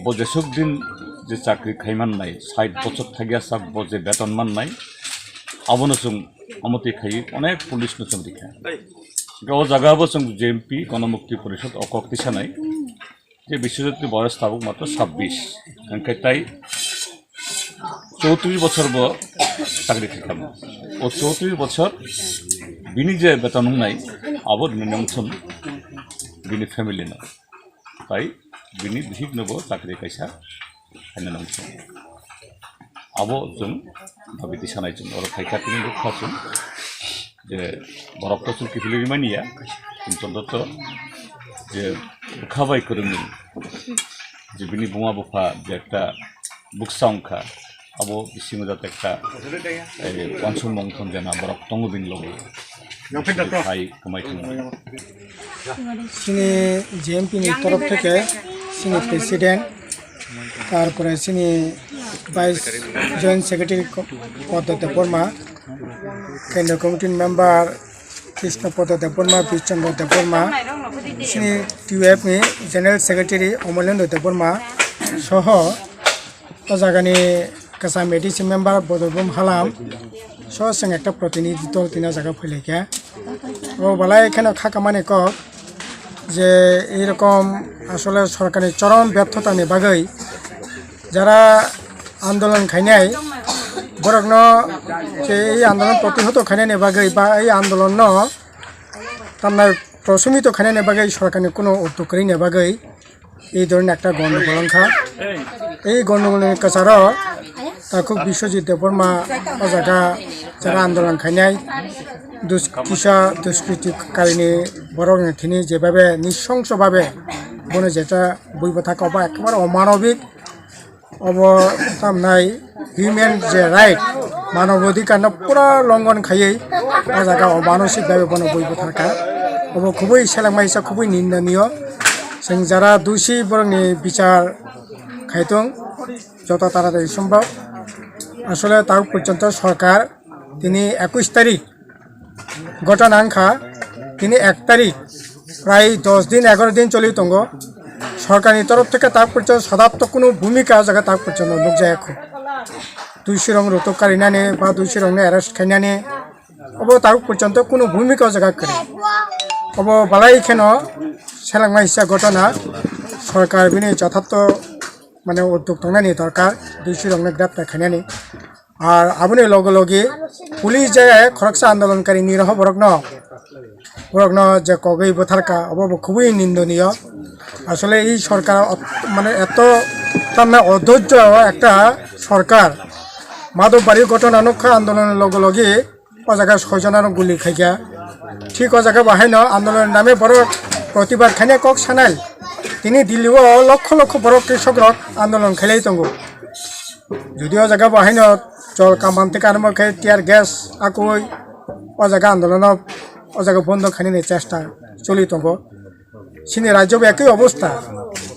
bo jesuk din je chakri khai mannai, sait bochor thagya sak bo je beton mannai, abono chwng amotwi khai onek police no chwng rikha. Hwnkhe o jaga bo chwng J M P Gonomukti Porishod o kok tisanai. Je Biswajitni boyos tabuk matro sabbish, hwnkhe tai chowtrish bochor bo chakri khaikha. O chowtrish bochor bini je beton wngnai, abo rwnani wngthun bini family no. Tai bini bihik no bo chakri kaisa khaina wngthun. Abo chwng dabi tisanai chwng oro phaikha tini bukha chwng. Je borok to chwng kiphilwi mani ya, chwng chondro to je bwkha bai kwrwngwi je bini buma bupha je ekta buksa wngkha, abo bisingo jate ekta, eh, uansukmung thon jena borok tongo bini logi. Hai kwmai thangwi. Chini J M P ni torof theke chini president, tarpore chini vice joint secretary ko-, Padma Debbarma, kendriya committee member Krishna Pada Debbarma, Bishchandra Debbarma, chini T U F ni General Secretary Amalendra Debbarma soho o jagani kwcham A D C member Bodolbum Halam soho chwng ekta protinidhi dol tini o jaga phailaikha. O belai kheno kha kamani kok je ei rokom asole sorkarni chorom berthotani bagwi jara andolon khainai, borokno je ei andolon protihoto khainani bagwi ba ei andolonno tamnai proshomito khainani bagwi sorkarni kuno uddog kwrwini bagwi ei dhoroner ekta gondogol wngkha. Ei gondogolni kwcharo takhuk Biswajit Debbarma o jaga jara andolon khainai dus-, kisa duskriti karini borokni thini jebabe nisongso babe bono jeta bui bwthaka obo ekebare omanobik. Obo tamnai human je right, manobadhikar no pura longon khaiwi o jaga o manusi bai bono bui bwtharkha. Obo khubui selengmai sa khubui nindaniyo. Chwng jara dusi borokni bichar khaitung joto taratari sombhob. Asole tabuk porjonto sorkar tini ekush tarik ghotona wngkha, tini ek tarik, prai dos din, egaro din choli tongo. Sorkarni torof theke tak porjonto sodatto kuno bhumika o jaga tak porjonto nukjaya kho. Dusirok rutuk karinani ba dusirokno arrest khainani obo tak porjonto kuno bhumika o jaga kwrwi. Obo belai kheno selengma hisa ghotona, sorkar bini jothatto mane uddog tongnani dorkar, dusirokno greptar khainani. Ar aboni loge loge police je khoroksa andolonkari niroho borokno, borokno je kogwi bwtharka, obo bo khubui nindoniyo. Asole ei sorkar ot-, mane eto tamna odhojjo ekta sorkar. Madhobari ghotona nukha andolon loge loge O jaga soijonano guli khaikha. Thik o jaga bo haino andolon name borok protibad khainai kok sanai. Tini Delhi o lokho lokho borok krisok rok andolon khailai tongo. Jodi o jaga bo haino chol kaman tei kanmo khe tear gas akoi o jaga andolono o jaga bondo khainani chesta choli tongo. Chini rajyo bo ekoi obostha.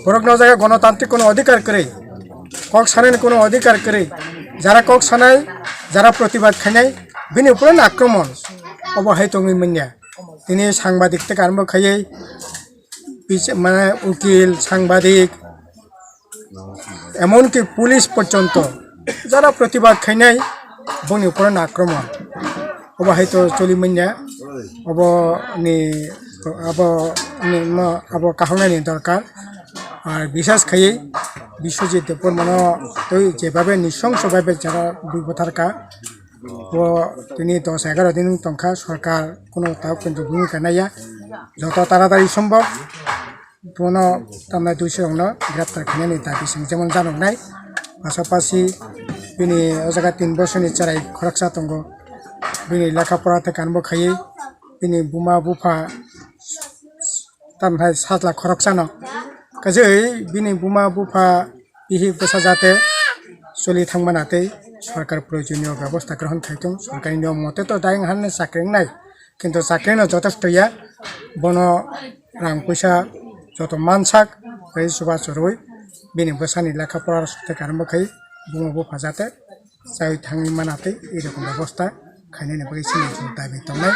Borokno o jaga gonotantrik kono odhikar kwrwi, kok sanani kono odhikar kwrwi. Jara kok sanai, jara protibad khainai, bini upore no akromon. Obo hai tongwi manya. Tini sangbadik tei kanmo khaiwi, bis-, mane ukil, sangbadik, emonki police porjonto jara protibad khainai, boni upore no akromon. Obo hai to choli manya. Obo ni, abo ni mo, abo kaham nani dorkar. Ar bisas khaiwi Biswajit Debbarmano tei jebabe nisongso babe jara dui bwtharkha. Bo tini dos egaroh din wng tongkha, sorkar kono tao kintu bhumika naiya. Joto taratari sombhob bono tamnai duisirokno greptar khainani dabi chwng jemon janoknai. Pasapasi bini o jaga tin bosorni cherai khoroksa tongo. Bini lekha pora tei kanbo khaiwi bini buma bupha tamhai sajla khoroksano. Kaisa bini buma bupha bihik bwsa jate choli thangmana tei sorkar proyojoniyo bebosta grohon khai thung. Sorkarni niyom mote to dayeng hanne chakri wngnai, kintu chakri no jotosto ya, bono rang puisa joto mansak bai chuba chorwi bini bwsani lekha pora tei karma khai buma bupha jate chawi thangwi mana tei erokom bebosta khainani bagwi chini dabi tongnai.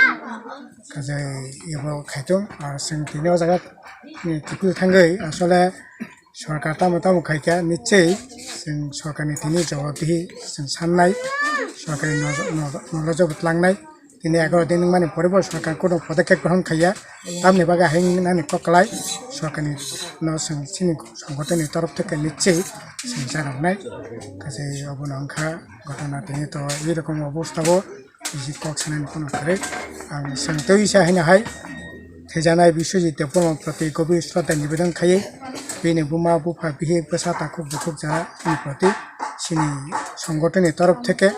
Kaisa ebo khai thung, ar chwng tini o jaga ni kiphil thangwi asole sorkar tamo tamo khaikha nichwi chwng sorkarni tini jawabdihi chwng sannai, sorkarni nolo-, nolo-, nolojabo tlangnai. Tini egaroh din wngmani pore bo sorkar kono podokkhep grohon khaiya, tamni bagwi hai wngnani kok kwlai sorkarni no chwng chini songotoni torof theke nichwi chwng janoknai. Kaisa obono wngkha ghotona, tini to ei rokom obostha o bisi kok sanani kono kwrwi. Ang chwng tei sa haino hai thwijanai Biswajit Debbarma proti gobhir shraddha nibedan khaiwi bini buma bupha bihik bwsa takhuk bukhuk jara ni proti chini songotoni torof theke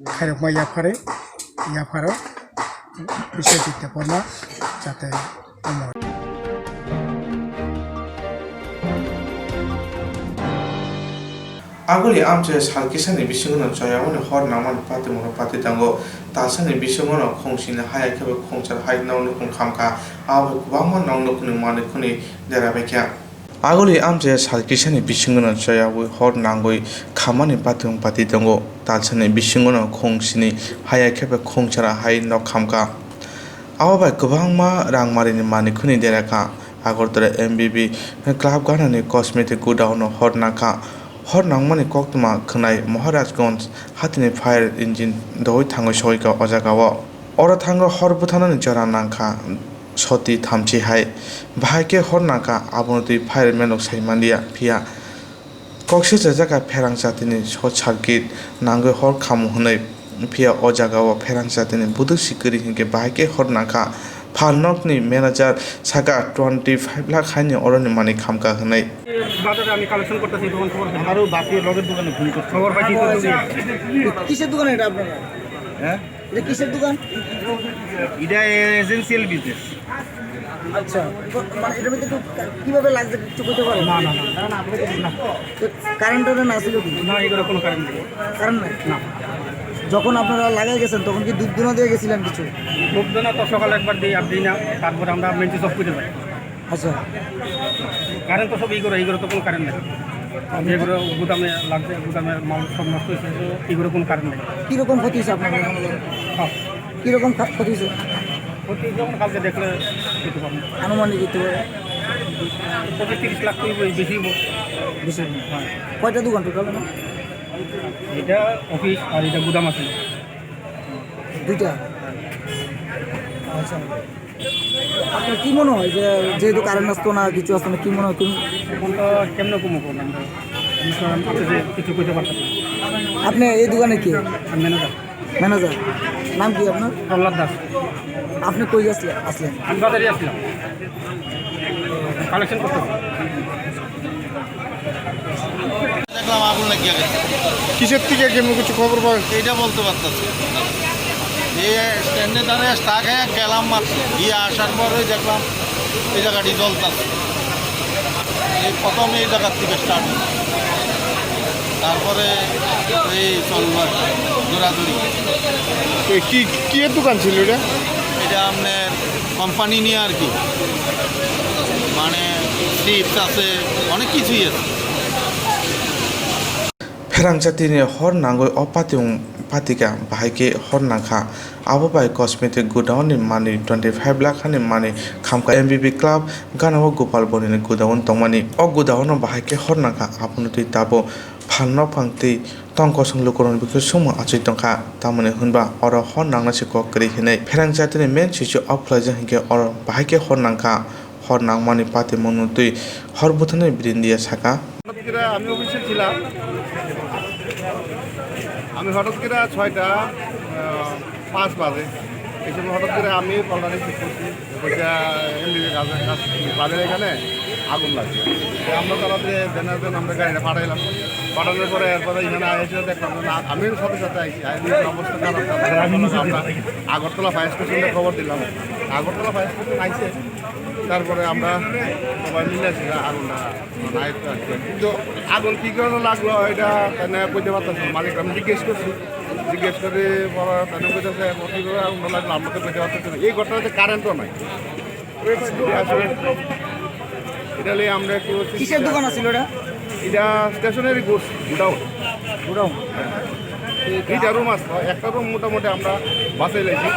khairokma yapharwi yapharo Biswajit Debbarma jate amor. Aguli amchai sal kisani bisingono choyamani hor nangmani patimungno pati tango. Talsani bisingono khungsini haya khe bai khungchar hai nok nukhung khamkha. Abo bai kwbangma nok nukhungni manwi khwnwi dera baikha. Aguli amchai sal kisani bisingono choyawi hor nangwi khammani patimung pati tongo. Talsani bisingono khungsini haya khe bai khungchar hai nok khamkha. Abo bai kwbangma rangmarini manwi khwnwi dera kha. Agartala M B B Club ganani cosmetic godown-o hor nangkha. Hor nangmani koktwma khwnai Maharajganj hatini fire engine doui thangwi soikha o jagao. Oro thango hor bwthanani jora nangkha soti thamchi hai. Bahai khe hor nangkha, abono twi fireman rok sai manliya, phiya Kokse chajak kha pherang jatini short circuit nangwi hor khamu hwnwi, phiya o jagao pherang jatini buduk si kwrwi hinkhe bahai khe hor nangkha. Phalnokni manager sakha twenty five lakh haini oroni manwi khamkha hwnwi. বাজারে আমি কালেকশন করতেছি, তখন খবর পেলাম। আমারও বাপের লগের দোকানে ফোন করছে। খবর পাইছি তো তুমি। কিসের দোকান এটা আপনার? হ্যাঁ? এটা কিসের দোকান? এটা এসেনশিয়াল বিজনেস। আচ্ছা, তো মানে এটার মধ্যে একটু কা-, কিভাবে লাগছে একটু বলতে পারো? না, না, না, না, না, না। তো কারেন্ট টারেন্ট আসলে কি? না, এগুলো কোনো কারেন্ট নেই। কারেন্ট নাই? না। যখন আপনারা লাগাই গেছেন তখন কি ধূপ ধুনা দিয়ে গেছিলেন কিছু? ধূপ ধুনা তো সকালে একবার দিই, আর দিই না, তারপরে আমরা মেইনটেইন অফ করে যাই। আচ্ছা। কারেন্ট তো সব ইগোর, ইগোর তো কোনো কারেন্ট নেই। আমি এগুলো গুদামে লাগবে, গুদামে মাল সব নষ্ট হয়েছে, তো ইগোর কোনো কারেন্ট নেই। কীরকম ক্ষতি হয়েছে আপনার? হ্যাঁ। কীরকম খা-, ক্ষতি হয়েছে? ক্ষতি যেমন কালকে দেখলে দিতে পারবো। আনুমানিক দিতে পারে? পঁচিশ তিরিশ লাখ তো বেশি হইব। বেশি হইব। হ্যাঁ। কয়টা দোকান টোটাল? এটা অফিস আর এটা গুদাম আছে। দুইটা? আচ্ছা। আপনার কি মনে হয় যে যেহেতু কারেন্ট আসতো না, কিছু আসতো না, কি মনে হয় কোন এখন তো কেমনে কমবো কোন আমরা? আমি তো আপনাদের কিছু করতে পারতাম না। আপনি এই দোকানে কি? আমি ম্যানেজার। ম্যানেজার। নাম কি আপনার? প্রহ্লাদ দাস। আপনি কই গেছিলেন, আসলেন? আমি বাজারে আসলাম। কালেকশন করতে হবে। দেখলাম আগুন লাগিয়ে গেছে। কিসের থেকে কেমন কিছু খবর পাওয়া? এটা বলতে পারতাছি না। এই স্ট্যান্ডে দাঁড়িয়ে স্টাক হয়ে গেলাম মাত্র, গিয়ে আসার পরে দেখলাম এই জায়গাটি জ্বলতেছে। এই প্রথম এই জায়গার থেকে স্টার্ট হয়েছে, তারপরে এই চললো আর কি, দৌড়াদৌড়ি। এ, কি, কি এর দোকান ছিল এটা? এটা আপনার কোম্পানি নিয়ে আর কি, মানে চিপস আছে, অনেক কিছুই আছে। Pherang jatini hor nangwi o patimung patika bahai khe hor nangkha. Abo bai cosmetic godown ni manwi twenty five lakh hani manwi khamkha M B B club gana o Gopal Boni ni godown tongmani. O godown no bahai khe hor nangkha, abono twi tabuk phalno phang twi tong kosong lukurokni bikhe sumung achai tongkha. Tamoni hwnba oro hor nangna se kok kwrwi hinwi pherang jatini main switch off khlaijak hinkhe oro bahai khe hor nangkha. Hor nangmani patimungno twi hor bwtharnai birindia saka. হঠাৎ করে আমি অফিসে ছিলাম, আমি হঠাৎ করে ছয়টা, আহ, পাঁচ বাজে, এই সময় হঠাৎ করে আমি কলটা রিসিভ করছি, এটা এমবিবি কাজের কাজ, কাজের এখানে আগুন লাগছে। তো আমরা তাড়াতাড়ি জেনারেটর, আমরা গাড়িটা পাঠাইলাম, পাঠানোর পরে এরপরে এখানে এসে দেখলাম যে না, আমিও সাথে সাথে আইছি, আইলে অবস্থা খারাপ, তারপরে আমরা আগরতলা ফায়ার স্টেশনে খবর দিলাম, আগরতলা ফায়ার স্টেশন আইছে। তারপরে আমরা সবাই মিলে সেটা আগুনটা, মানে, আয়ত্তে আনছি। কিন্তু আগুন কী কারণে লাগলো এটা মানে কইতে পারতাম না। মালিক আমি জিজ্ঞেস করছি, জিজ্ঞেস করে পরে তাহলে কইতেছে, "এখন কীভাবে আগুনটা লাগলো আমরা তো কইতে পারতেছি না।" এই ঘটনাতে কারেন্টও নাই। আসলে এটা নিয়ে আমরা একটু কিসের দোকান আছিল ওটা? এটা স্টেশনারি গুডস গুডাউন। গুডাউন। দুইটা রুম আছে, একটা রুম মোটামুটি আমরা বাঁচাই লাইছি,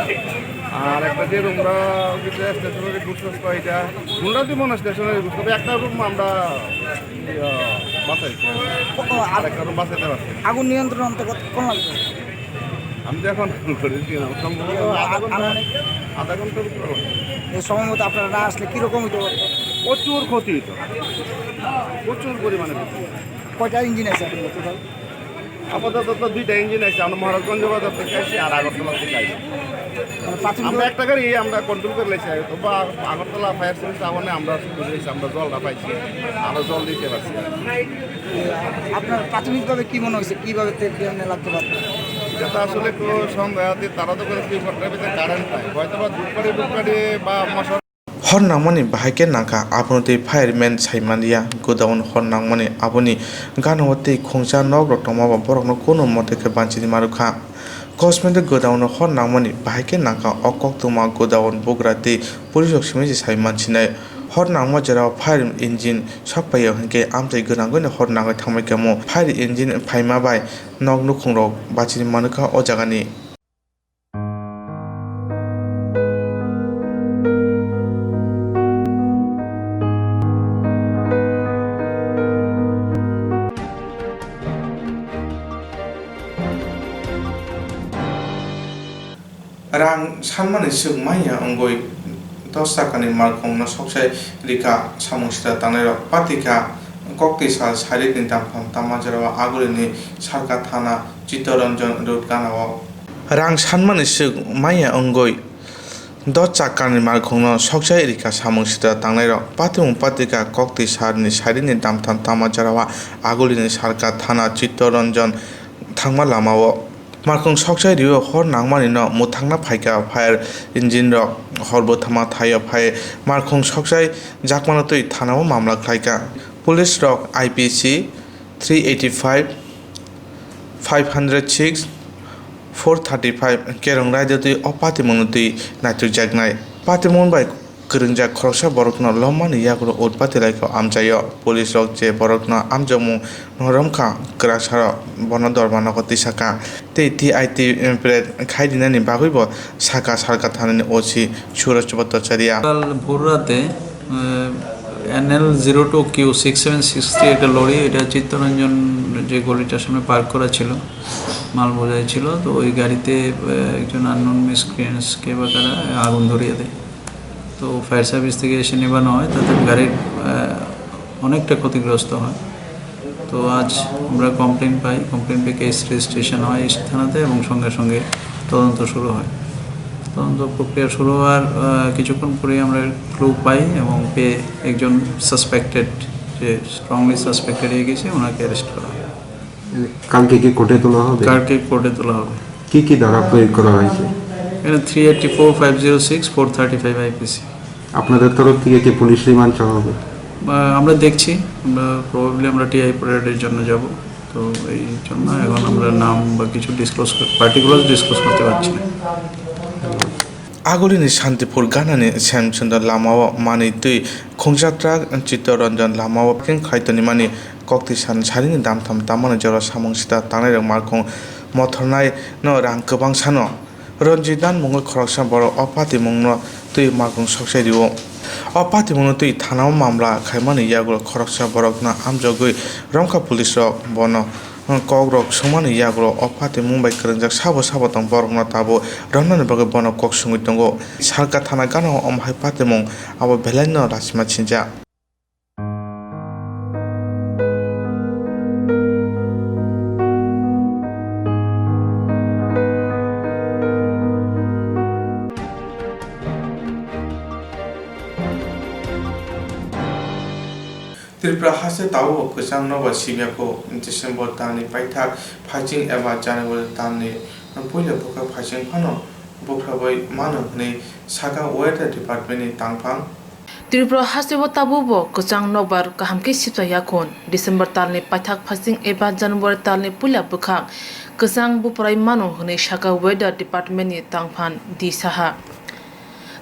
আর একটা যে রুমটা ভিতরে স্টেশনারি গুডস আছে, এটা মোটামুটি মনে হয় স্টেশনারি গুডস, তবে একটা রুম আমরা, ইয়া, বাঁচাইছি, ও, আর আর একটা রুম বাঁচাইতে পারছি। আগুন নিয়ন্ত্রণ আনতে কতক্ষণ লাগবে? আমি তো এখন করেছি না, সম্ভবত আধা ঘন্টা, আধা ঘন্টার উপরে হবে। এই সময় মতো আপনারা না আসলে কীরকম হতো? প্রচুর ক্ষতি হতো, প্রচুর পরিমাণে ক্ষতি হতো। কয়টা ইঞ্জিন আছে আপনাদের টোটাল? আপাতত তো দুইটা ইঞ্জিন আছে, আমরা মহারাজগঞ্জ বাজার থেকে আসি আর আগরতলা থেকে আসি। মানে প্রাথমিক আমরা একটা গাড়ি আমরা কন্ট্রোল করে লেছি, তো বা আগরতলা ফায়ার সার্ভিস আহ্বানে আমরা সুযোগ হয়েছে, আমরা জলটা পাইছি, আমরা জল দিতে পারছি। আপনার প্রাথমিকভাবে কি মনে হয়েছে, কিভাবে তে-, কেমনে লাগতে পারে? এটা তো আসলে একটু সন্দেহ আছে, তারা তো করে কি ঘটনার ভিতরে কারেন্ট নাই, হয়তো বা ধূপকাঠি টুপকাঠি বা মশার Hor nangmani bahai khe nangkha, abono twi fireman sai manliya, godown hor nangmani aboni ganao tei khungsa nokrok tongmaba borokno kono mote khe banchini marwkha. Cosmetic godown hor nangmani bahai khe nangkha, o koktwma godown bugra tei police rok simi se sai mansinai. Hor nangma jorao fire engine sok paiya hinkhe amtwi gwnangwi no hor nangwi thangbai kamo. Fire engine phaima bai nok nukhungrok bachini manwkha o jagani. Rang sanmani swk manya wngwi dos chakani malkhungno soksai rikha samung sita tangnairok patikha koktwi sal sairikni damphang tangma jorao Agulini Sarka thana Chittaranjan road ganao. Rang sanmani swk manya wngwi dos chakani malkhungno soksai rikha samung sita tangnairok patimung patika koktwi salni sairikni damphang tangma jorao Agulini Sarka thana Chittaranjan thangma lamao. Malkhung soksai rio hor nangmani no mwthangna phaikha fire engine rok hor bwthama thaio phai malkhung soksai jakmano twi thanao mamla khlaikha. Police rok I P C three eighty five, five hundred six, four thirty five kerong raida twi o patimungno twi naitukjaknai. Patimung bai kwrwngjak khoroksa borokno lommani yagulo utpati laikha amchaio. Police rok je borokno amjokmung no romkha, kwraksarok bono dorma nogo tisakha tei T I T pret khai rinani bagwibo sakha Sarka thanani O C Suraj Bhattacharya. কাল ভোর রাতে, ah, N L zero two Q six seven six three একটা lorry, এটা চিত্তরঞ্জন যে গলিটার সামনে পার্ক করা ছিল, মাল বোঝাই ছিল, তো ওই গাড়িতে, আহ, একজন আননোন মিসক্রিয়েন্টস কে বা কারা আগুন ধরিয়ে দেয়। তো ফায়ার সার্ভিস থেকে এসে নেভানো হয়, তাতে গাড়ির, আহ, অনেকটা ক্ষতিগ্রস্ত হয়। তো আজ আমরা কমপ্লেন পাই, কমপ্লেন পেয়ে কেস রেজিস্ট্রেশন হয় ইস্ট থানাতে এবং সঙ্গে সঙ্গে তদন্ত শুরু হয়। তদন্ত প্রক্রিয়া শুরু হওয়ার, আহ, কিছুক্ষণ পরেই আমরা ক্লু পাই এবং পেয়ে একজন সাসপেক্টেড, যে স্ট্রংলি সাসপেক্টেড হয়ে গেছে, ওনাকে অ্যারেস্ট করা হয়। কালকে কি কোর্টে তোলা হবে? কালকে কোর্টে তোলা হবে। কি কি ধারা প্রয়োগ করা হয়েছে? এখানে three eighty four, five zero six, four thirty five IPC. আপনাদের তরফ থেকে কি পুলিশ রিমান্ড চাওয়া হবে? আহ, আমরা দেখছি, আমরা প্রবাবলি আমরা টিআই প্যারেডের জন্য যাব। তো এই জন্য এখন আমরা নাম বা কিছু ডিসক্লোজ, পার্টিকুলার ডিসক্লোজ করতে পারছি না। Agulini Shantipur ganani Semchunda lamao manwi twi khungsa truck Chittaranjan lamao parking khlai tonimani kokti san sarini damtham tamani jora samung sita tangnairok markhung mothornaino rang kwbang sano. Ranjit Dan mungwi khoroksa borok o patimungno twi markhung soksai rio. O patimungno twi thanao mamla khaimani yagulo khoroksa borokno amjogwi Romkha police rok bono kokrok swngmani yagulo o patimung bai kwrwngjak sabo sabo tong borokno tabuk romnani bagwi bono kok swngwi tongo. Salka thana gana-o omo hai patimung abo belaino lachima sinjak. Tripura haste tabukbo kwchang nokbar sibya kho. December talni paithak phaising eba January talni puila bwkhak phaising phano buphrabai mano hwnwi sakha Weather Department ni tangphang. Tripura hasteo tabukbo kwchang nokbar kaham khe sibsa ya khun. December talni paithak phaising eba January talni puila bwkhak kwchang buphrai mano hwnwi sakha Weather Department ni tangphang D Saha.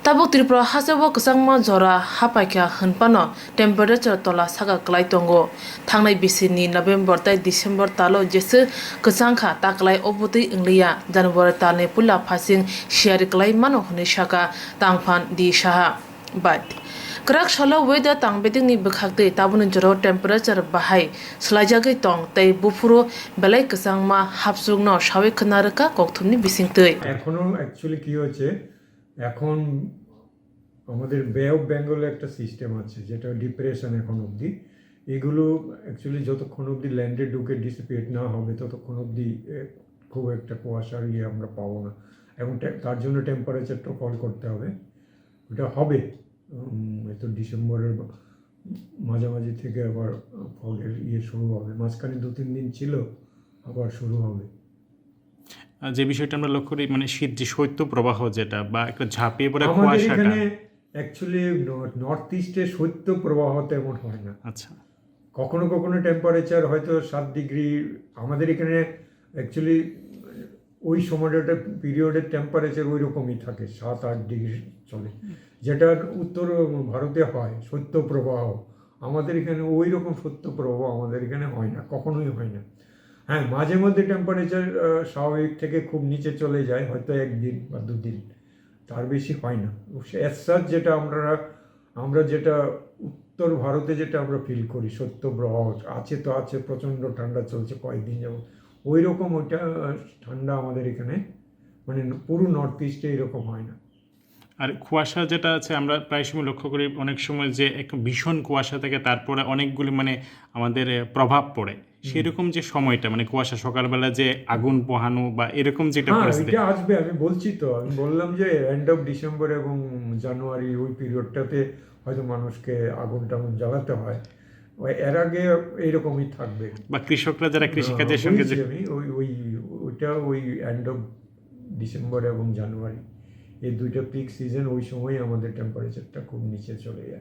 Tabuk Tripura hasteo kwchangma jora hapaikha hwnphano temperature tola saka kwlai tongo. Thangnai bisini November tei December talo jeswk kwchangkha ta kwlai obotwi wngliya, January talni puila phaising siyari kwlai mano hwnwi sakha tangphang D Saha. But kwrak salo weather tangbedingni bwkhaktwi tabukni jorao temperature bahai swlaijagwi tong tei buphuru belai kwchangma hapsukno sawi khwna rwkha kokthumni bisingtwi. এখনো অ্যাকচুয়ালি কি হয়েছে, এখন আমাদের বে অফ বেঙ্গলে একটা সিস্টেম আছে, যেটা ডিপ্রেশন এখন অবধি। এগুলো অ্যাকচুয়ালি যতক্ষণ অবধি ল্যান্ডে ঢুকে ডিসিপেট না হবে, ততক্ষণ অবধি, এ, খুব একটা কুয়াশার ইয়ে আমরা পাবো না। এবং টে-, তার জন্য টেম্পারেচারটা ফল করতে হবে। ওটা হবে, উম, হয়তো ডিসেম্বরের মাঝামাঝি থেকে আবার ফগের ইয়ে শুরু হবে। মাঝখানে দু তিন দিন ছিল, আবার শুরু হবে। আহ, যে বিষয়টা আমরা লক্ষ্য করি, মানে, শীত যে শৈত্য প্রবাহ যেটা বা একটা ঝাঁপিয়ে পড়া আমাদের কুয়াশাটা। এখানে অ্যাকচুয়ালি ন-, নর্থ ইস্টে শৈত্য প্রবাহ তেমন হয় না। আচ্ছা। কখনো কখনো টেম্পারেচার হয়তো সাত ডিগ্রি, আমাদের এখানে অ্যাকচুয়ালি ওই সময়টা, পিরিয়ডের টেম্পারেচার ওই রকমই থাকে, সাত আট ডিগ্রি চলে। হুম। যেটা উত্তর ভারতে হয়, শৈত্য প্রবাহ, আমাদের এখানে ওই রকম শৈত্য প্রবাহ আমাদের এখানে হয় না, কখনোই হয় না। হ্যাঁ, মাঝে মধ্যে টেম্পারেচার, আহ, স্বাভাবিক থেকে খুব নিচে চলে যায়, হয়তো একদিন বা দুদিন, তার বেশি হয় না। অবশ্য অ্যাজ সাচ যেটা আমরা, আমরা যেটা উত্তর ভারতে যেটা আমরা ফিল করি, শৈত্য প্রবাহ আছে তো আছে, প্রচণ্ড ঠান্ডা চলছে কয়েকদিন যাবত, ওই রকম ওইটা, আহ, ঠান্ডা আমাদের এখানে, মানে, ন-, পুরো নর্থ ইস্টে এরকম হয় না। আর কুয়াশা যেটা আছে, আমরা প্রায় সময় লক্ষ্য করি, অনেক সময় যে এক ভীষণ কুয়াশা থাকে, তারপরে অনেকগুলি, মানে, আমাদের, এ, প্রভাব পড়ে। হুম। সেরকম যে সময়টা, মানে, কুয়াশা, সকালবেলা যে আগুন পোহানো বা এরকম যেটা হ্যাঁ, পরিস্থিতি। এটা আসবে, আমি বলছি তো, আমি বললাম যে এন্ড অফ ডিসেম্বর এবং জানুয়ারি, ওই পিরিয়ডটাতে হয়তো মানুষকে আগুন টাগুন জ্বালাতে হয়। ওই এর আগে এইরকমই থাকবে। বা কৃষকরা যারা কৃষিকাজের হ্যাঁ, সঙ্গে বলছি যে আমি, ওই, ওই, ওইটা ওই এন্ড অফ ডিসেম্বর এবং জানুয়ারি, এই দুইটা পিক সিজন, ওই সময় আমাদের টেম্পারেচারটা খুব নিচে চলে যায়।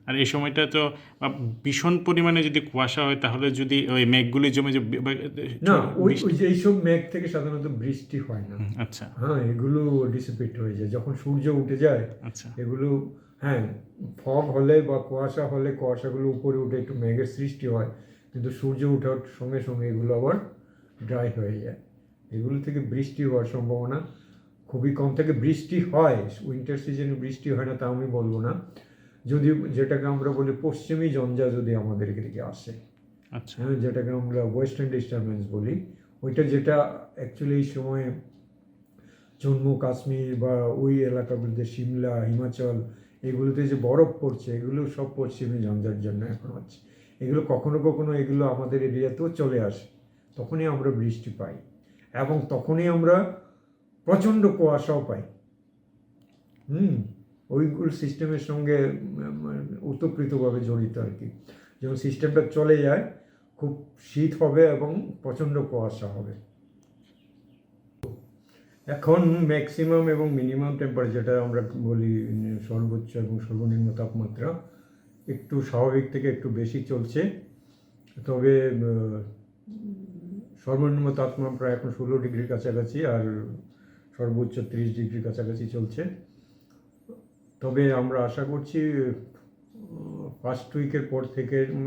আর এই সময়টা তো, আহ, ভীষণ পরিমাণে যদি কুয়াশা হয়, তাহলে যদি ওই মেঘগুলি জমে যে বি-, বা-, না, ওই, বৃষ্টি ওই যে এইসব মেঘ থেকে সাধারণত বৃষ্টি হয় না। হুম, আচ্ছা। হ্যাঁ, এগুলো ডিসিপেট হয়ে যায়। যখন সূর্য উঠে যায়, আচ্ছা। এগুলো, হ্যাঁ, ফগ হলে বা কুয়াশা হলে কুয়াশাগুলো উপরে উঠে একটু মেঘের সৃষ্টি হয়, কিন্তু সূর্য ওঠার সঙ্গে সঙ্গে এগুলো আবার ড্রাই হয়ে যায়। এগুলো থেকে বৃষ্টি হওয়ার সম্ভাবনা খুবই কম থাকে। বৃষ্টি হয়, উইন্টার সিজনে বৃষ্টি হয় না তা আমি বলবো না, যদিও যেটাকে আমরা বলি পশ্চিমী ঝঞ্ঝা যদি আমাদের এদিকে আসে, আচ্ছা। হ্যাঁ, যেটাকে আমরা ওয়েস্টার্ন ডিস্টারবেন্স বলি, ওইটা যেটা অ্যাকচুয়ালি এই সময় জম্মু কাশ্মীর বা ওই এলাকাগুলোতে, সিমলা, হিমাচল, এগুলোতে যে বরফ পড়ছে, এগুলো সব পশ্চিমী ঝঞ্ঝার জন্য এখন হচ্ছে। এগুলো কখনো কখনো এগুলো আমাদের এরিয়াতেও চলে আসে, তখনই আমরা বৃষ্টি পাই এবং তখনই আমরা প্রচণ্ড কুয়াশাও পাই। হুম, ওইগুলো সিস্টেমের সঙ্গে, উম, ওতপ্রোতভাবে জড়িত আর কি। যেমন সিস্টেমটা চলে যায়, খুব শীত হবে এবং প্রচণ্ড কুয়াশা হবে। এখন ম্যাক্সিমাম এবং মিনিমাম টেম্পারেচারটা আমরা বলি, উম, সর্বোচ্চ এবং সর্বনিম্ন তাপমাত্রা একটু স্বাভাবিক থেকে একটু বেশি চলছে। তবে, উম, সর্বনিম্ন তাপমাত্রা এখন ষোলো ডিগ্রির কাছাকাছি, আর সর্বোচ্চ ত্রিশ ডিগ্রির কাছাকাছি চলছে। তবে আমরা আশা করছি, উম, ফার্স্ট উইকের পর থেকে, উম,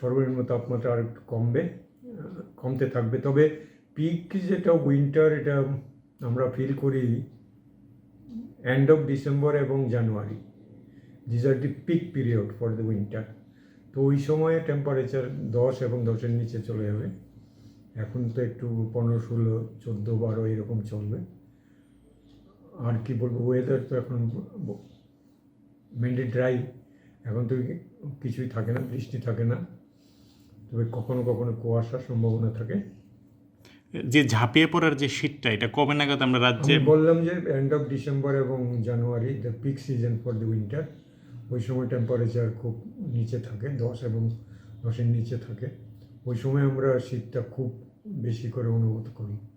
সর্বনিম্ন তাপমাত্রা আর একটু কমবে, আহ, কমতে থাকবে। তবে পিক যেটা উইন্টার, এটা আমরা ফিল করি এন্ড অফ ডিসেম্বর এবং জানুয়ারি। These are the peak period for the winter. তো ওই সময়ে টেম্পারেচার দশ এবং দশের নিচে চলে যাবে। এখন তো একটু পনেরো, ষোলো, চোদ্দো, বারো এরকম চলবে। আর কি বলবো, ওয়েদার তো এখন মেনলি ড্রাই, এখন তো কিছুই থাকে না, বৃষ্টি থাকে না, তবে কখনো কখনো কুয়াশার সম্ভাবনা থাকে। যে ঝাঁপিয়ে পড়ার যে শীতটা, এটা কবে নাগাদ আমরা রাজ্যে আমি বললাম যে এন্ড অফ ডিসেম্বর এবং জানুয়ারি, the peak season for the winter। ওই সময় টেম্পারেচার খুব নিচে থাকে, দশ এবং দশের নিচে থাকে। ওই সময় আমরা শীতটা খুব বেশি করে অনুভূত করি।